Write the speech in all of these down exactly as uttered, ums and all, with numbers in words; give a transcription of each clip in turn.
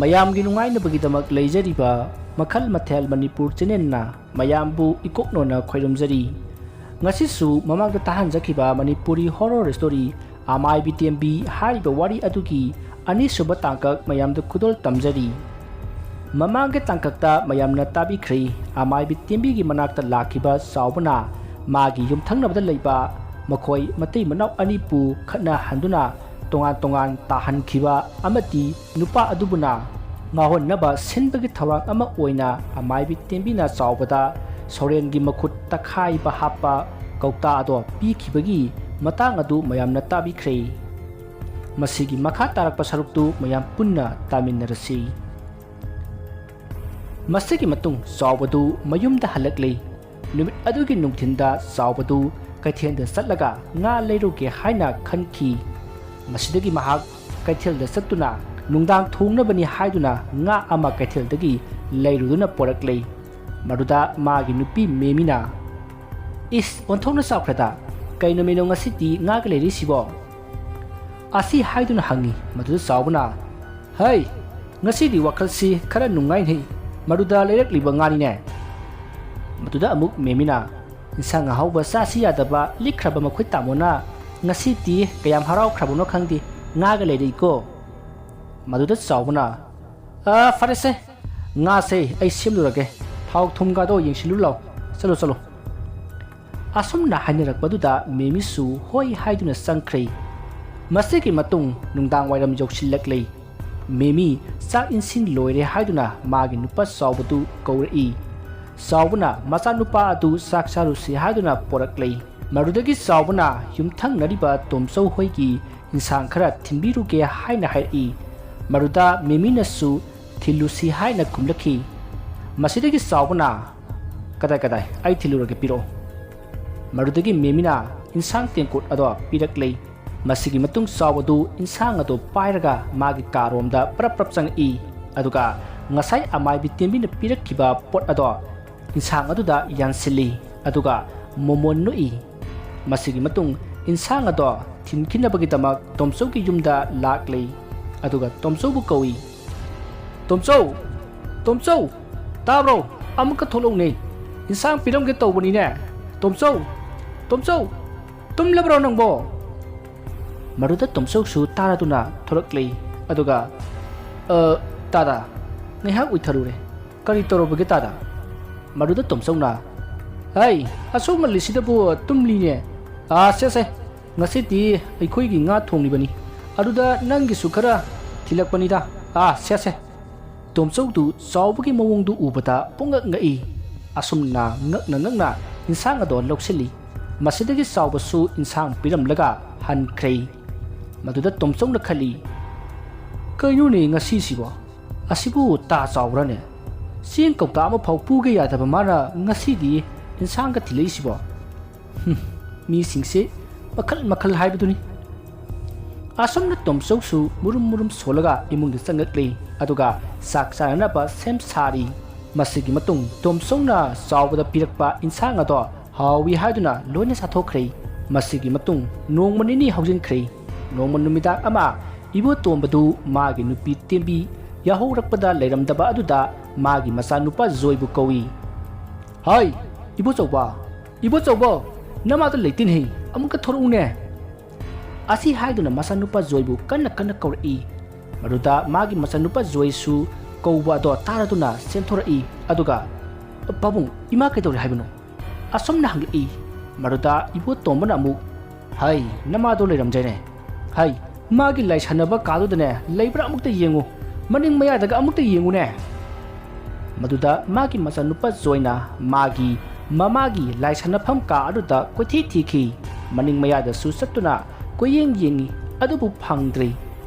ꯃꯌꯥꯝꯒꯤ ꯅꯨꯡꯉꯥꯏꯅꯕꯒꯤꯗꯃꯛ ꯂꯩꯖꯔꯤꯕ ꯃꯈꯜ ꯃꯊꯦꯜ ꯃꯅꯤꯄꯨꯔ ꯆꯦꯅꯦꯜꯅ ꯃꯌꯥꯝꯕꯨ ꯏꯀꯣꯛꯅꯣꯅ ꯈꯣꯏꯔꯝꯖꯔꯤ꯫ ꯉꯁꯤꯁꯨ ꯃꯃꯥꯡꯗ ꯇꯥꯍꯟꯖꯈꯤꯕ ꯃꯅꯤꯄꯨꯔꯤ ꯍꯣꯔꯣꯔ ꯁ꯭ꯇꯣꯔꯤ ꯑꯃꯥꯏꯕꯤ ꯇꯦꯝꯕꯤ ꯍꯥꯏꯔꯤꯕ ꯋꯥꯔꯤ ꯑꯗꯨꯒꯤ ꯑꯅꯤꯁꯨꯕ ꯇꯥꯡꯀꯛ ꯃꯌꯥꯝꯗ ꯈꯨꯗꯣꯜ ꯇꯝꯖꯔꯤ꯫ ꯃꯃꯥꯡꯒꯤ ꯇꯥꯡꯀꯛꯇ ꯃꯌꯥꯝꯅ ꯇꯥꯕꯤꯈ꯭ꯔꯦ, ꯑꯃꯥꯏꯕꯤ ꯇꯦꯝꯕꯤꯒꯤ ꯃꯅꯥꯛꯇ ꯂꯥꯛꯈꯤꯕ ꯆꯥꯎꯕꯅ ꯃꯥꯒꯤ ꯌꯨꯝꯊꯪꯅꯕꯗ ꯂꯩꯕ ꯃꯈꯣꯏ ꯃꯇꯩ ꯃꯅꯥꯎ ꯑꯅꯤꯕꯨ ꯈꯠꯅꯍꯟꯗꯨꯅ ꯇꯣꯉꯥꯟ ꯇꯣꯉꯥꯟ ꯇꯥꯍꯟꯈꯤꯕ ꯑꯃꯗꯤ ꯅꯨꯄꯥ ꯑꯗꯨꯕꯨꯅ ꯉꯥꯎꯍꯟꯅꯕ ꯁꯤꯟꯕꯒꯤ ꯊꯧꯔꯥꯡ ꯑꯃ ꯑꯣꯏꯅ ꯑꯃꯥꯏꯕꯤ ꯇꯦꯝꯕꯤꯅ ꯆꯥꯎꯕꯗ ꯁꯣꯔꯦꯟꯒꯤ ꯃꯈꯨꯠ ꯇꯛꯈꯥꯏꯕ ꯍꯥꯞꯄ ꯀꯧꯇꯥ ꯑꯗꯣ ꯄꯤꯈꯤꯕꯒꯤ ꯃꯇꯥꯡ ꯑꯗꯨ ꯃꯌꯥꯝꯅ ꯇꯥꯕꯤꯈ꯭ꯔꯦ꯫ ꯃꯁꯤꯒꯤ ꯃꯈꯥ ꯇꯥꯔꯛꯄ ꯁꯔꯨꯛꯇꯨ ꯃꯌꯥꯝ ꯄꯨꯟꯅ ꯇꯥꯃꯤꯟꯅꯔꯁꯤ꯫ ꯃꯁꯤꯒꯤ ꯃꯇꯨꯡ ꯆꯥꯎꯕꯗꯨ ꯃꯌꯨꯝꯗ ꯍꯜꯂꯛꯂꯤ꯫ ꯅꯨꯃꯤꯠ ꯑꯗꯨꯒꯤ ꯅꯨꯡꯊꯤꯟꯗ ꯆꯥꯎꯕꯗꯨ ꯀꯩꯊꯦꯜꯗ ꯆꯠꯂꯒ ꯉꯥ ꯂꯩꯔꯨꯒꯦ ꯍꯥꯏꯅ ꯈꯟꯈꯤ꯫ ꯃꯁꯤꯗꯒꯤ ꯃꯍꯥꯛ ꯀꯩꯊꯦꯜꯗ ꯆꯠꯇꯨꯅ ꯅꯨꯡꯗꯥꯡ ꯊꯣꯡꯅꯕꯅꯤ ꯍꯥꯏꯗꯨꯅ ꯉꯥ ꯑꯃ ꯀꯩꯊꯦꯜꯗꯒꯤ ꯂꯩꯔꯨꯗꯨꯅ ꯄꯣꯔꯛꯂꯦ꯫ ꯃꯗꯨꯗ ꯃꯥꯒꯤ ꯅꯨꯄꯤ ꯃꯦꯃꯤꯅ, "ꯏꯁ, ꯑꯣꯟꯊꯣꯛꯅ ꯆꯥꯎꯈ꯭ꯔꯦꯗ! ꯀꯩ ꯅꯨꯃꯤꯠꯅꯣ ꯉꯁꯤꯗꯤ ꯉꯥꯒ ꯂꯩꯔꯤꯁꯤꯕꯣ?" ꯑꯁꯤ ꯍꯥꯏꯗꯨꯅ ꯍꯪꯉꯤ꯫ ꯃꯗꯨꯗ ꯆꯥꯎꯕꯅ, "ꯍꯩ, ꯉꯁꯤꯗꯤ ꯋꯥꯈꯜꯁꯤ ꯈꯔ ꯅꯨꯡꯉꯥꯏꯅꯩ, ꯃꯗꯨꯗ ꯂꯩꯔꯛꯂꯤꯕ ꯉꯥꯅꯤꯅꯦ꯫" ꯃꯗꯨꯗ ꯑꯃꯨꯛ ꯃꯦꯃꯤꯅ, "ꯏꯟꯁꯥꯡ ꯑꯍꯥꯎꯕ ꯆꯥꯁꯤ ꯌꯥꯗꯕ ꯂꯤꯛꯈ꯭ꯔꯕ ꯃꯈꯣꯏ ꯇꯥꯃꯣꯅ ꯉꯁꯤꯗꯤ ꯀꯌꯥꯝ ꯍꯔꯥꯎꯈ꯭ꯔꯕꯅꯣ ꯈꯪꯗꯦ, ꯉꯥꯒ ꯂꯩꯔꯛꯏꯀꯣ꯫" ꯃꯗꯨꯗ ꯆꯥꯎꯕꯅ, "ꯑ, ꯐꯔꯦꯁꯦ, ꯉꯥꯁꯦ ꯑꯩ ꯁꯦꯝꯂꯨꯔꯒꯦ, ꯊꯥꯎ ꯊꯨꯝꯒꯗꯣ ꯌꯦꯡꯁꯤꯜꯂꯨ ꯂꯥꯎ, ꯆꯠꯂꯣ, ꯆꯠꯂꯣ꯫" ꯑꯁꯨꯝꯅ ꯍꯥꯏꯅꯔꯛꯄꯗꯨꯗ ꯃꯦꯃꯤꯁꯨ ꯍꯣꯏ ꯍꯥꯏꯗꯨꯅ ꯆꯪꯈ꯭ꯔꯦ꯫ ꯃꯁꯤꯒꯤ ꯃꯇꯨꯡ ꯅꯨꯡꯗꯥꯡ ꯋꯥꯏꯔꯝ ꯌꯧꯁꯤꯜꯂꯛꯂꯦ꯫ ꯃꯦꯃꯤ ꯆꯥꯛ ꯏꯟꯁꯤꯡ ꯂꯣꯏꯔꯦ ꯍꯥꯏꯗꯨꯅ ꯃꯥꯒꯤ ꯅꯨꯄꯥ ꯆꯥꯎꯕꯗꯨ ꯀꯧꯔꯛꯏ꯫ ꯆꯥꯎꯕꯅ ꯃꯆꯥꯅꯨꯄꯥ ꯑꯗꯨ ꯆꯥꯛ ꯆꯥꯔꯨꯁꯤ ꯍꯥꯏꯗꯨꯅ ꯄꯣꯔꯛꯂꯦ꯫ ꯃꯗꯨꯗꯒꯤ ꯆꯥꯎꯕꯅ ꯌꯨꯝꯊꯪꯅꯔꯤꯕ ꯇꯣꯝꯆꯧ ꯍꯣꯏꯒꯤ ꯏꯟꯁꯥꯡ ꯈꯔ ꯊꯤꯟꯕꯤꯔꯨꯒꯦ ꯍꯥꯏꯅ ꯍꯥꯏꯔꯛꯏ꯫ ꯃꯗꯨꯗ ꯃꯦꯃꯤꯅꯁꯨ ꯊꯤꯜꯂꯨꯁꯤ ꯍꯥꯏꯅ ꯈꯨꯝꯂꯛꯈꯤ꯫ ꯃꯁꯤꯗꯒꯤ ꯆꯥꯎꯕꯅ, "ꯀꯗꯥꯏ, ꯀꯗꯥꯏ? ꯑꯩ ꯊꯤꯜꯂꯨꯔꯒꯦ, ꯄꯤꯔꯛꯑꯣ꯫" ꯃꯗꯨꯗꯒꯤ ꯃꯦꯃꯤꯅ ꯏꯟꯁꯥꯡ ꯇꯦꯡꯀꯣꯠ ꯑꯗꯣ ꯄꯤꯔꯛꯂꯦ꯫ ꯃꯁꯤꯒꯤ ꯃꯇꯨꯡ ꯆꯥꯎꯕꯗꯨ ꯏꯟꯁꯥꯡ ꯑꯗꯨ ꯄꯥꯏꯔꯒ ꯃꯥꯒꯤ ꯀꯥꯔꯣꯝꯗ ꯄ꯭ꯔꯞ ꯄ꯭ꯔꯞ ꯆꯪꯉꯛꯏ꯫ ꯑꯗꯨꯒ ꯉꯁꯥꯏ ꯑꯃꯥꯏꯕꯤ ꯇꯦꯝꯕꯤꯅ ꯄꯤꯔꯛꯈꯤꯕ ꯄꯣꯠ ꯑꯗꯣ ꯏꯟꯁꯥꯡ ꯑꯗꯨꯗ ꯌꯥꯟꯁꯤꯜꯂꯤ꯫ ꯑꯗꯨꯒ ꯃꯣꯃꯣꯟ ꯅꯣꯛꯏ꯫ ꯃꯁꯤꯒꯤ ꯃꯇꯨꯡ ꯏꯟꯁꯥꯡ ꯑꯗꯣ ꯊꯤꯟꯈꯤꯅꯕꯒꯤꯗꯃꯛ ꯇꯣꯝꯆꯧꯒꯤ ꯌꯨꯝꯗ ꯂꯥꯛꯂꯦ꯫ ꯑꯗꯨꯒ ꯇꯣꯝꯆꯧꯕꯨ ꯀꯧꯏ꯫ "ꯇꯣꯝꯆꯧ! ꯇꯣꯝꯆꯧ! ꯇꯥꯕ꯭ꯔꯣ? ꯑꯃꯨꯛꯀ ꯊꯣꯛꯂꯛꯎꯅꯦ꯫ ꯏꯟꯁꯥꯡ ꯄꯤꯔꯝꯒꯦ ꯇꯧꯕꯅꯤꯅꯦ꯫ ꯇꯣꯝꯆꯧ! ꯇꯣꯝꯆꯧ! ꯇꯨꯝꯂꯕ꯭ꯔꯣ ꯅꯪꯕꯣ?" ꯃꯗꯨꯗ ꯇꯣꯝꯆꯧꯁꯨ ꯇꯥꯔꯗꯨꯅ ꯊꯣꯛꯂꯛꯂꯦ꯫ ꯑꯗꯨꯒ, "ꯑ, ꯇꯥꯗ, ꯉꯥꯏꯍꯥꯛ ꯎꯏꯊꯔꯨꯔꯦ꯫ ꯀꯔꯤ ꯇꯧꯔꯨꯕꯒꯦ ꯇꯥꯗ?" ꯃꯗꯨꯗ ꯇꯣꯝꯆꯧꯅ, "ꯍꯩ, ꯑꯁꯨꯛ ꯉꯜꯂꯤꯁꯤꯗꯕꯨ ꯇꯨꯝꯂꯤꯅꯦ꯫ ꯑꯥ, ꯁꯦ, ꯁꯦ, ꯉꯁꯤꯗꯤ ꯑꯩꯈꯣꯏꯒꯤ ꯉꯥ ꯊꯣꯡꯂꯤꯕꯅꯤ꯫ ꯑꯗꯨꯗ ꯅꯪꯒꯤꯁꯨ ꯈꯔ ꯊꯤꯜꯂꯛꯄꯅꯤꯗ꯫ ꯑꯥ, ꯁꯦ, ꯁꯦ꯫" ꯇꯣꯝꯆꯧꯗꯨ ꯆꯥꯎꯕꯒꯤ ꯃꯑꯣꯡꯗꯨ ꯎꯕꯗ ꯄꯨꯡꯉꯛ ꯉꯛꯏ꯫ ꯑꯁꯨꯝꯅ ꯉꯛꯅ ꯉꯛꯅ ꯏꯟꯁꯥꯡ ꯑꯗꯣ ꯂꯧꯁꯤꯜꯂꯤ꯫ ꯃꯁꯤꯗꯒꯤ ꯆꯥꯎꯕꯁꯨ ꯏꯟꯁꯥꯡ ꯄꯤꯔꯝꯂꯒ ꯍꯟꯈ꯭ꯔꯦ꯫ ꯃꯗꯨꯗ ꯇꯣꯝꯆꯧꯅ ꯈꯜꯂꯤ, "ꯀꯩꯅꯣꯅꯦ ꯉꯁꯤꯁꯤꯕꯣ? ꯑꯁꯤꯕꯨ ꯇꯥ ꯆꯥꯎꯕ꯭ꯔꯥꯅꯦ? ꯆꯦꯡ ꯀꯧꯇꯥ ꯑꯃꯐꯥꯎ ꯄꯨꯒꯦ ꯌꯥꯗꯕ ꯃꯥꯅ ꯉꯁꯤꯗꯤ ꯏꯟꯁꯥꯡꯒ ꯊꯤꯜꯂꯛꯏꯁꯤꯕꯣ? ꯍꯨꯝ, ꯃꯤꯁꯤꯡꯁꯦ ꯃꯈꯜ ꯃꯈꯜ ꯍꯥꯏꯕꯗꯨꯅꯤ꯫" ꯑꯁꯨꯝꯅ ꯇꯣꯝꯆꯧꯁꯨ ꯃꯨꯔꯨꯝ ꯃꯨꯔꯨꯝ ꯁꯣꯜꯂꯒ ꯏꯃꯨꯡꯗ ꯆꯪꯂꯛꯂꯦ꯫ ꯑꯗꯨꯒ ꯆꯥꯛ ꯆꯥꯅꯅꯕ ꯁꯦꯝ ꯁꯥꯔꯤ꯫ ꯃꯁꯤꯒꯤ ꯃꯇꯨꯡ ꯇꯣꯝꯆꯧꯅ ꯆꯥꯎꯕꯗ ꯄꯤꯔꯛꯄ ꯏꯟꯁꯥꯡ ꯑꯗꯣ ꯍꯥꯎꯏ ꯍꯥꯏꯗꯨꯅ ꯂꯣꯏꯅ ꯆꯥꯊꯣꯛꯈ꯭ꯔꯦ꯫ ꯃꯁꯤꯒꯤ ꯃꯇꯨꯡ ꯅꯣꯡꯃ ꯅꯤꯅꯤ ꯍꯧꯖꯤꯟꯈ꯭ꯔꯦ꯫ ꯅꯣꯡꯃ ꯅꯨꯃꯤꯗꯥꯡ ꯑꯃ ꯏꯕꯣꯇꯣꯝꯕꯗꯨ ꯃꯥꯒꯤ ꯅꯨꯄꯤ ꯇꯦꯝꯕꯤ ꯌꯥꯍꯧꯔꯛꯄꯗ ꯂꯩꯔꯝꯗꯕ ꯑꯗꯨꯗ ꯃꯥꯒꯤ ꯃꯆꯥꯅꯨꯄꯥ ꯖꯣꯏꯕꯨ ꯀꯧꯏ꯫ "ꯍꯥꯏ, ꯏꯕꯣꯆꯧꯕ, ꯏꯕꯣꯆꯧꯕ, ꯅꯃꯥꯗ ꯂꯩꯇꯦꯅꯦꯍꯦ, ꯑꯃꯨꯛꯇ ꯊꯣꯔꯛꯎꯅꯦ꯫" ꯑꯁꯤ ꯍꯥꯏꯗꯨꯅ ꯃꯆꯥꯅꯨꯄꯥ ꯖꯣꯏꯕꯨ ꯀꯟꯅ ꯀꯟꯅ ꯀꯧꯔꯛꯏ꯫ ꯃꯗꯨꯗ ꯃꯥꯒꯤ ꯃꯆꯥꯅꯨꯄꯥ ꯖꯣꯏꯁꯨ ꯀꯧꯕ ꯑꯗꯣ ꯇꯥꯔꯗꯨꯅ ꯆꯦꯟꯊꯣꯔꯛꯏ꯫ ꯑꯗꯨꯒ, "ꯄꯥꯕꯨꯡ, ꯏꯃꯥ ꯀꯩꯗꯧꯔꯦ ꯍꯥꯏꯕꯅꯣ?" ꯑꯁꯨꯝꯅ ꯍꯪꯂꯛꯏ꯫ ꯃꯗꯨꯗ ꯏꯕꯣꯇꯣꯝꯕꯅ ꯑꯃꯨꯛ, "ꯍꯩ, ꯅꯃꯥꯗꯣ ꯂꯩꯔꯝꯗ꯭ꯔꯦꯅꯦ꯫ ꯍꯩ, ꯃꯥꯒꯤ ꯂꯥꯏ ꯁꯥꯟꯅꯕ ꯀꯥꯗꯨꯗꯅꯦ ꯂꯩꯕ꯭ꯔꯥ ꯑꯃꯨꯛꯇ ꯌꯦꯡꯉꯨ, ꯃꯅꯤꯡ ꯃꯌꯥꯗꯒ ꯑꯃꯨꯛꯇ ꯌꯦꯡꯉꯨꯅꯦ꯫" ꯃꯗꯨꯗ ꯃꯥꯒꯤ ꯃꯆꯥꯅꯨꯄꯥ ꯖꯣꯏꯅ ꯃꯥꯒꯤ ꯃꯃꯥꯒꯤ ꯂꯥꯏ ꯁꯥꯟꯅꯐꯝ ꯀꯥ ꯑꯗꯨꯗ ꯀꯣꯏꯊꯤ ꯊꯤꯈꯤ꯫ ꯃꯅꯤꯡ ꯃꯌꯥꯗꯁꯨ ꯆꯠꯇꯨꯅ ꯀꯣꯏꯌꯦꯡ ꯌꯦꯡꯉꯤ, ꯑꯗꯨꯕꯨ ꯐꯪꯗ꯭ꯔꯦ꯫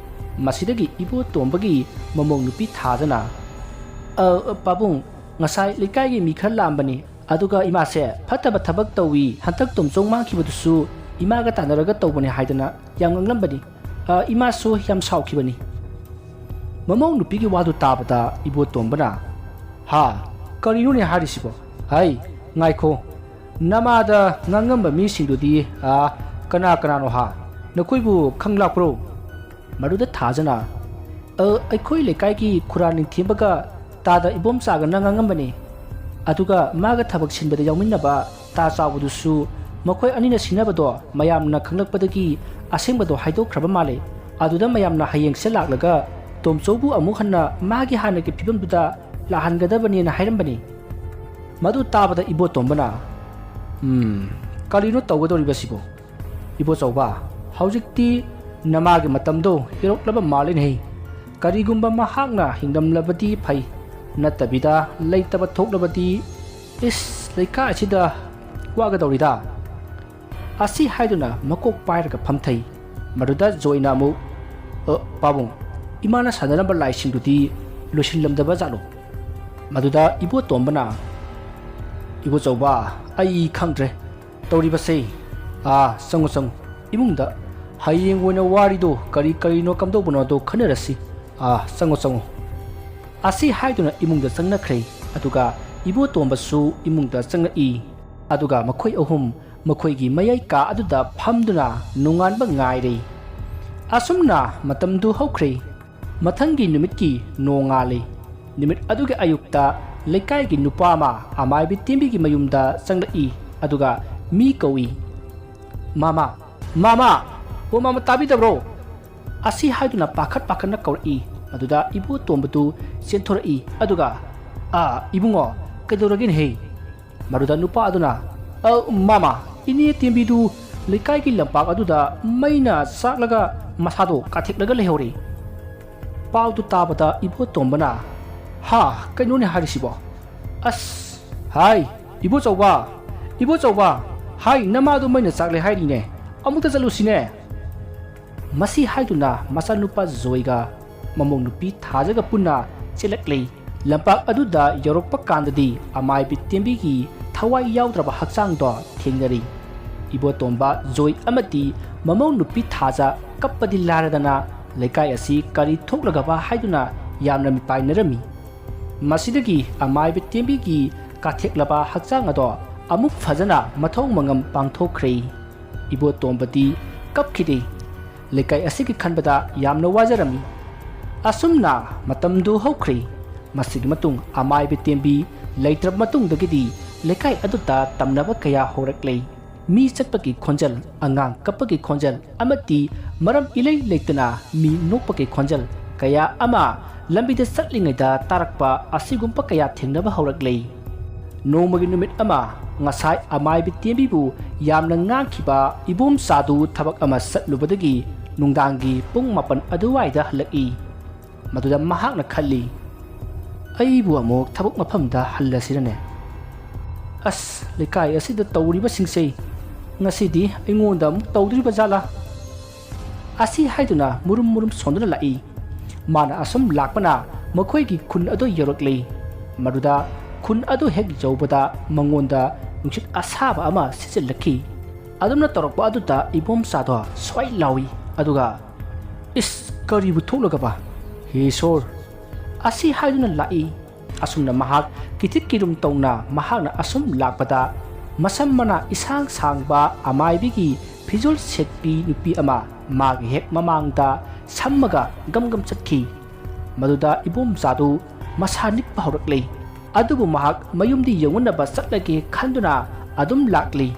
ꯃꯁꯤꯗꯒꯤ ꯏꯕꯣꯇꯣꯝꯕꯒꯤ ꯃꯃꯧ ꯅꯨꯄꯤ ꯊꯥꯖꯅ, "ꯑ, ꯄꯥꯕꯨꯡ, ꯉꯁꯥꯏ ꯂꯩꯀꯥꯏꯒꯤ ꯃꯤ ꯈꯔ ꯂꯥꯛꯑꯝꯕꯅꯤ, ꯑꯗꯨꯒ ꯏꯃꯥꯁꯦ ꯐꯠꯇꯕ ꯊꯕꯛ ꯇꯧꯏ, ꯍꯟꯗꯛ ꯇꯣꯝꯆꯧ ꯃꯥꯡꯈꯤꯕꯗꯨꯁꯨ ꯏꯃꯥꯒ ꯇꯥꯟꯅꯔꯒ ꯇꯧꯕꯅꯦ ꯍꯥꯏꯗꯅ ꯌꯥꯝ ꯉꯥꯡꯂꯝꯕꯅꯤ꯫ ꯑ, ꯏꯃꯥꯁꯨ ꯌꯥꯝ ꯁꯥꯎꯈꯤꯕꯅꯤ꯫" ꯃꯃꯧ ꯅꯨꯄꯤꯒꯤ ꯋꯥꯗꯨ ꯇꯥꯕꯗ ꯏꯕꯣꯇꯣꯝꯕꯅ, "ꯍꯥ? ꯀꯔꯤꯅꯣꯅꯦ ꯍꯥꯏꯔꯤꯁꯤꯕꯣ? ꯍꯩ, ꯉꯥꯏꯈꯣ꯫ ꯅꯃꯥꯗ ꯉꯥꯡꯉꯝꯕ ꯃꯤꯁꯤꯡꯗꯨꯗꯤ, ꯑ, ꯀꯅꯥ ꯀꯅꯥꯅꯣ ꯍꯥ? ꯅꯈꯣꯏꯕꯨ ꯈꯪ ꯂꯥꯛꯄ꯭ꯔꯣ?" ꯃꯗꯨꯗ ꯊꯥꯖꯅ, ꯑ, ꯑꯩꯈꯣꯏ ꯂꯩꯀꯥꯏꯒꯤ ꯈꯨꯔꯥ ꯅꯤꯡꯊꯦꯝꯕꯒ ꯇꯥꯗ ꯏꯕꯣꯝꯆꯥꯒꯅ ꯉꯥꯡꯉꯝꯕꯅꯤ꯫ ꯑꯗꯨꯒ ꯃꯥꯒ ꯊꯕꯛ ꯁꯤꯟꯕꯗ ꯌꯥꯎꯃꯤꯟꯅꯕ ꯇꯥ ꯆꯥꯎꯕꯗꯨꯁꯨ ꯃꯈꯣꯏ ꯑꯅꯤꯅ ꯁꯤꯟꯅꯕꯗꯣ ꯃꯌꯥꯝꯅ ꯈꯪꯂꯛꯄꯗꯒꯤ ꯑꯁꯦꯡꯕꯗꯣ ꯍꯥꯏꯗꯣꯛꯈ꯭ꯔꯕ ꯃꯥꯜꯂꯦ꯫ ꯑꯗꯨꯗ ꯃꯌꯥꯝꯅ ꯍꯌꯦꯡꯁꯦ ꯂꯥꯛꯂꯒ ꯇꯣꯝꯆꯧꯕꯨ ꯑꯃꯨꯛ ꯍꯟꯅ ꯃꯥꯒꯤ ꯍꯥꯟꯅꯒꯤ ꯐꯤꯕꯝꯗꯨꯗ ꯂꯥꯛꯍꯟꯒꯗꯕꯅꯦꯅ ꯍꯥꯏꯔꯝꯕꯅꯤ꯫ ꯃꯗꯨ ꯇꯥꯕꯗ ꯏꯕꯣꯇꯣꯝꯕꯅ, "ꯎꯝ, ꯀꯔꯤꯅꯣ ꯇꯧꯒꯗꯧꯔꯤꯕꯁꯤꯕꯨ? ꯏꯕꯣꯆꯧꯕ, ꯍꯧꯖꯤꯛꯇꯤ ꯅꯃꯥꯒꯤ ꯃꯇꯝꯗꯣ ꯌꯧꯔꯛꯂꯕ ꯃꯥꯜꯂꯤꯅꯦꯍꯦ꯫ ꯀꯔꯤꯒꯨꯝꯕ ꯃꯍꯥꯛꯅ ꯍꯤꯡꯂꯝꯂꯕꯗꯤ ꯐꯩ, ꯅꯠꯇꯕꯤꯗ ꯂꯩꯇꯕ ꯊꯣꯛꯂꯕꯗꯤ, ꯏꯁ, ꯂꯩꯀꯥꯏ ꯑꯁꯤꯗ ꯋꯥꯒꯗꯧꯔꯤꯗ"꯫ ꯑꯁꯤ ꯍꯥꯏꯗꯨꯅ ꯃꯀꯣꯛ ꯄꯥꯏꯔꯒ ꯐꯝꯊꯩ꯫ ꯃꯗꯨꯗ ꯖꯣꯏꯅ ꯑꯃꯨꯛ, "ꯑ, ꯄꯥꯕꯨꯡ, ꯏꯃꯥꯅ ꯁꯥꯟꯅꯔꯝꯕ ꯂꯥꯏꯁꯤꯡꯗꯨꯗꯤ ꯂꯣꯏꯁꯤꯜꯂꯝꯗꯕ ꯖꯥꯠꯂꯣ?" ꯃꯗꯨꯗ ꯏꯕꯣꯇꯣꯝꯕꯅ, "ꯏꯕꯣꯆꯧꯕ, ꯑꯩ ꯈꯪꯗ꯭ꯔꯦ ꯇꯧꯔꯤꯕꯁꯦ꯫ ꯑꯥ, ꯆꯪꯉꯨ, ꯆꯪꯉꯨ, ꯏꯃꯨꯡꯗ ꯍꯌꯦꯡ ꯑꯣꯏꯅ ꯋꯥꯔꯤꯗꯣ ꯀꯔꯤ ꯀꯔꯤꯅꯣ ꯀꯝꯗꯧꯕꯅꯣꯗꯣ ꯈꯟꯅꯔꯁꯤ꯫ ꯑꯥ, ꯆꯪꯉꯨ, ꯆꯪꯉꯨ"꯫ ꯑꯁꯤ ꯍꯥꯏꯗꯨꯅ ꯏꯃꯨꯡꯗ ꯆꯪꯅꯈ꯭ꯔꯦ꯫ ꯑꯗꯨꯒ ꯏꯕꯣꯇꯣꯝꯕꯁꯨ ꯏꯃꯨꯡꯗ ꯆꯪꯂꯛꯏ꯫ ꯑꯗꯨꯒ ꯃꯈꯣꯏ ꯑꯍꯨꯝ ꯃꯈꯣꯏꯒꯤ ꯃꯌꯥꯏ ꯀꯥ ꯑꯗꯨꯗ ꯐꯝꯗꯨꯅ ꯅꯣꯡꯉꯥꯟꯕ ꯉꯥꯏꯔꯦ꯫ ꯑꯁꯨꯝꯅ ꯃꯇꯝꯗꯨ ꯍꯧꯈ꯭ꯔꯦ꯫ ꯃꯊꯪꯒꯤ ꯅꯨꯃꯤꯠꯀꯤ ꯅꯣꯡꯉꯥꯜꯂꯦ꯫ ꯅꯨꯃꯤꯠ ꯑꯗꯨꯒꯤ ꯑꯌꯨꯛꯇ ꯂꯩꯀꯥꯏꯒꯤ ꯅꯨꯄꯥ ꯑꯃ ꯑꯃꯥꯏꯕꯤ ꯇꯦꯝꯕꯤꯒꯤ ꯃꯌꯨꯝꯗ ꯆꯪꯂꯛꯏ꯫ ꯑꯗꯨꯒ ꯃꯤ ꯀꯧꯏ꯫ "ꯃꯥꯃꯥ, ꯃꯥꯃꯥ, ꯑꯣ ꯃꯥꯃꯥ, ꯇꯥꯕꯤꯗꯕ꯭ꯔꯣ?" ꯑꯁꯤ ꯍꯥꯏꯗꯨꯅ ꯄꯥꯈꯠ ꯄꯥꯈꯠꯅ ꯀꯧꯔꯛꯏ꯫ ꯃꯗꯨꯗ ꯏꯕꯣꯇꯣꯝꯕꯗꯨ ꯆꯦꯟꯊꯣꯔꯛꯏ꯫ ꯑꯗꯨꯒ, "ꯑꯥ, ꯏꯕꯨꯡꯉꯣ, ꯀꯩꯗꯧꯔꯒꯦꯅꯦꯍꯦ?" ꯃꯗꯨꯗ ꯅꯨꯄꯥ ꯑꯗꯨꯅ, "ꯑ, ꯃꯥꯃꯥ, ꯏꯅꯦ ꯇꯦꯝꯕꯤꯗꯨ ꯂꯩꯀꯥꯏꯒꯤ ꯂꯝꯄꯥꯛ ꯑꯗꯨꯗ ꯃꯩꯅ ꯆꯥꯛꯂꯒ ꯃꯁꯥꯗꯣ ꯀꯥꯊꯦꯛꯂꯒ ꯂꯩꯍꯧꯔꯦ"꯫ ꯄꯥꯎꯗꯨ ꯇꯥꯕꯗ ꯏꯕꯣꯇꯣꯝꯕꯅ, "ꯍꯥ, ꯀꯩꯅꯣꯅꯦ ꯍꯥꯏꯔꯤꯁꯤꯕꯣ? ꯑꯁ, ꯍꯥꯏ, ꯏꯕꯣꯆꯧꯕ, ꯏꯕꯣꯆꯧꯕ, ꯍꯥꯏ, ꯅꯃꯥꯗꯣ ꯃꯩꯅ ꯆꯥꯛꯂꯦ ꯍꯥꯏꯔꯤꯅꯦ, ꯑꯃꯨꯛꯇ ꯆꯠꯂꯨꯁꯤꯅꯦ"꯫ ꯃꯁꯤ ꯍꯥꯏꯗꯨꯅ ꯃꯆꯥꯅꯨꯄꯥ ꯖꯣꯏꯒ ꯃꯃꯧ ꯅꯨꯄꯤ ꯊꯥꯖꯒ ꯄꯨꯟꯅ ꯆꯦꯜꯂꯛꯂꯤ꯫ ꯂꯝꯄꯥꯛ ꯑꯗꯨꯗ ꯌꯧꯔꯛꯄ ꯀꯥꯟꯗꯗꯤ ꯑꯃꯥꯏꯕꯤ ꯇꯦꯝꯕꯤꯒꯤ ꯊꯋꯥꯏ ꯌꯥꯎꯗ꯭ꯔꯕ ꯍꯛꯆꯥꯡꯗꯣ ꯊꯦꯡꯅꯔꯤ꯫ ꯏꯕꯣꯇꯣꯝꯕ ꯖꯣꯏ ꯑꯃꯗꯤ ꯃꯃꯧ ꯅꯨꯄꯤ ꯊꯥꯖ ꯀꯞꯄꯗꯤ ꯂꯥꯏꯔꯗꯅ ꯂꯩꯀꯥꯏ ꯑꯁꯤ ꯀꯔꯤ ꯊꯣꯛꯂꯒꯕ ꯍꯥꯏꯗꯨꯅ ꯌꯥꯝꯅ ꯃꯤꯄꯥꯏꯅꯔꯝꯃꯤ꯫ ꯃꯁꯤꯗꯒꯤ ꯑꯃꯥꯏꯕ ꯇꯦꯝꯕꯤꯒꯤ ꯀꯥꯊꯦꯛꯂꯕ ꯍꯛꯆꯥꯡ ꯑꯗꯣ ꯑꯃꯨꯛ ꯐꯖꯅ ꯃꯊꯧ ꯃꯉꯝ ꯄꯥꯡꯊꯣꯛꯈ꯭ꯔꯦ꯫ ꯏꯕꯣꯇꯣꯝꯕꯗꯤ ꯀꯞꯈꯤꯗꯦ꯫ ꯂꯩꯀꯥꯏ ꯑꯁꯤꯒꯤ ꯈꯟꯕꯗ ꯌꯥꯝꯅ ꯋꯥꯖꯔꯝꯃꯤ꯫ ꯑꯁꯨꯝꯅ ꯃꯇꯝꯗꯨ ꯍꯧꯈ꯭ꯔꯦ꯫ ꯃꯁꯤꯒꯤ ꯃꯇꯨꯡ ꯑꯃꯥꯏꯕ ꯇꯦꯝꯕꯤ ꯂꯩꯇ꯭ꯔꯕ ꯃꯇꯨꯡꯗꯒꯤꯗꯤ ꯂꯩꯀꯥꯏ ꯑꯗꯨꯗ ꯇꯝꯅꯕ ꯀꯌꯥ ꯍꯧꯔꯛꯂꯦ꯫ ꯃꯤ ꯆꯠꯄꯒꯤ ꯈꯣꯟꯖꯦꯜ, ꯑꯉꯥꯡ ꯀꯞꯄꯒꯤ ꯈꯣꯟꯖꯦꯜ ꯑꯃꯗꯤ ꯃꯔꯝ ꯏꯂꯩ ꯂꯩꯇꯅ ꯃꯤ ꯅꯣꯛꯄꯒꯤ ꯈꯣꯟꯖꯦꯜ ꯀꯌꯥ ꯑꯃ ꯂꯝꯕꯤꯗ ꯆꯠꯂꯤꯉꯩꯗ ꯇꯥꯔꯛꯄ ꯑꯁꯤꯒꯨꯝꯕ ꯀꯌꯥ ꯊꯦꯡꯅꯕ ꯍꯧꯔꯛꯂꯦ꯫ ꯅꯣꯡꯃꯒꯤ ꯅꯨꯃꯤꯠ ꯑꯃ ꯉꯁꯥꯏ ꯑꯃꯥꯏꯕ ꯇꯦꯝꯕꯤꯕꯨ ꯌꯥꯝꯅ ꯉꯥꯡꯈꯤꯕ ꯏꯕꯣꯝꯆꯥꯗꯨ ꯊꯕꯛ ꯑꯃ ꯆꯠꯂꯨꯕꯗꯒꯤ ꯅꯨꯡꯗꯥꯡꯒꯤ ꯄꯨꯡ ꯃꯥꯄꯟ ꯑꯗꯨꯋꯥꯏꯗ ꯍꯜꯂꯛꯏ꯫ ꯃꯗꯨꯗ ꯃꯍꯥꯛꯅ ꯈꯜꯂꯤ, "ꯑꯩꯕꯨ ꯑꯃꯨꯛ ꯊꯕꯛ ꯃꯐꯝꯗ ꯍꯜꯂꯁꯤꯔꯅꯦ? ꯑꯁ, ꯂꯩꯀꯥꯏ ꯑꯁꯤꯗ ꯇꯧꯔꯤꯕꯁꯤꯡꯁꯦ ꯉꯁꯤꯗꯤ ꯑꯩꯉꯣꯟꯗ ꯑꯃꯨꯛ ꯇꯧꯗꯣꯔꯤꯕ ꯖꯥꯠꯂꯥ?" ꯑꯁꯤ ꯍꯥꯏꯗꯨꯅ ꯃꯨꯔꯨꯝ ꯃꯨꯔꯨꯝ ꯁꯣꯟꯗꯨꯅ ꯂꯥꯛꯏ꯫ ꯃꯥꯅ ꯑꯁꯨꯝ ꯂꯥꯛꯄꯅ ꯃꯈꯣꯏꯒꯤ ꯈꯨꯟ ꯑꯗꯨ ꯌꯧꯔꯛꯂꯤ꯫ ꯃꯗꯨꯗ ꯈꯨꯟ ꯑꯗꯨ ꯍꯦꯛ ꯌꯧꯕꯗ ꯃꯉꯣꯟꯗ ꯅꯨꯡꯁꯤꯠ ꯑꯁꯥꯕ ꯑꯃ ꯁꯤꯠꯆꯤꯜꯂꯛꯈꯤ꯫ ꯑꯗꯨꯝꯅ ꯇꯧꯔꯛꯄ ꯑꯗꯨꯗ ꯏꯕꯣꯝꯆꯥꯗꯣ ꯁ꯭ꯋꯥꯏ ꯂꯥꯎꯏ, ꯑꯗꯨꯒ, "ꯏꯁ, ꯀꯔꯤꯕꯨ ꯊꯣꯛꯂꯒꯕ? ꯍꯦ ꯏꯁꯣꯔ!" ꯑꯁꯤ ꯍꯥꯏꯗꯨꯅ ꯂꯥꯛꯏ꯫ ꯑꯁꯨꯝꯅ ꯃꯍꯥꯛ ꯀꯤꯊꯤꯛ ꯀꯤꯔꯨꯝ ꯇꯧꯅ ꯃꯍꯥꯛꯅ ꯑꯁꯨꯝ ꯂꯥꯛꯄꯗ, ꯃꯁꯝ ꯃꯅꯥ ꯏꯁꯥꯡ ꯁꯥꯡꯕ ꯑꯃꯥꯏꯕꯤꯒꯤ ꯐꯤꯖꯣꯜ ꯁꯦꯠꯄꯤ ꯅꯨꯄꯤ ꯑꯃ ꯃꯥꯒꯤ ꯍꯦꯛ ꯃꯃꯥꯡꯗ ꯁꯝꯃꯒ ꯒꯝ ꯒꯝ ꯆꯠꯈꯤ꯫ ꯃꯗꯨꯗ ꯏꯕꯣꯝꯆꯥꯗꯨ ꯃꯁꯥ ꯅꯤꯛꯄ ꯍꯧꯔꯛꯂꯦ꯫ ꯑꯗꯨꯕꯨ ꯃꯍꯥꯛ ꯃꯌꯨꯝꯗꯤ ꯌꯧꯅꯅꯕ ꯆꯠꯂꯒꯦ ꯈꯟꯗꯨꯅ ꯑꯗꯨꯝ ꯂꯥꯛꯂꯤ꯫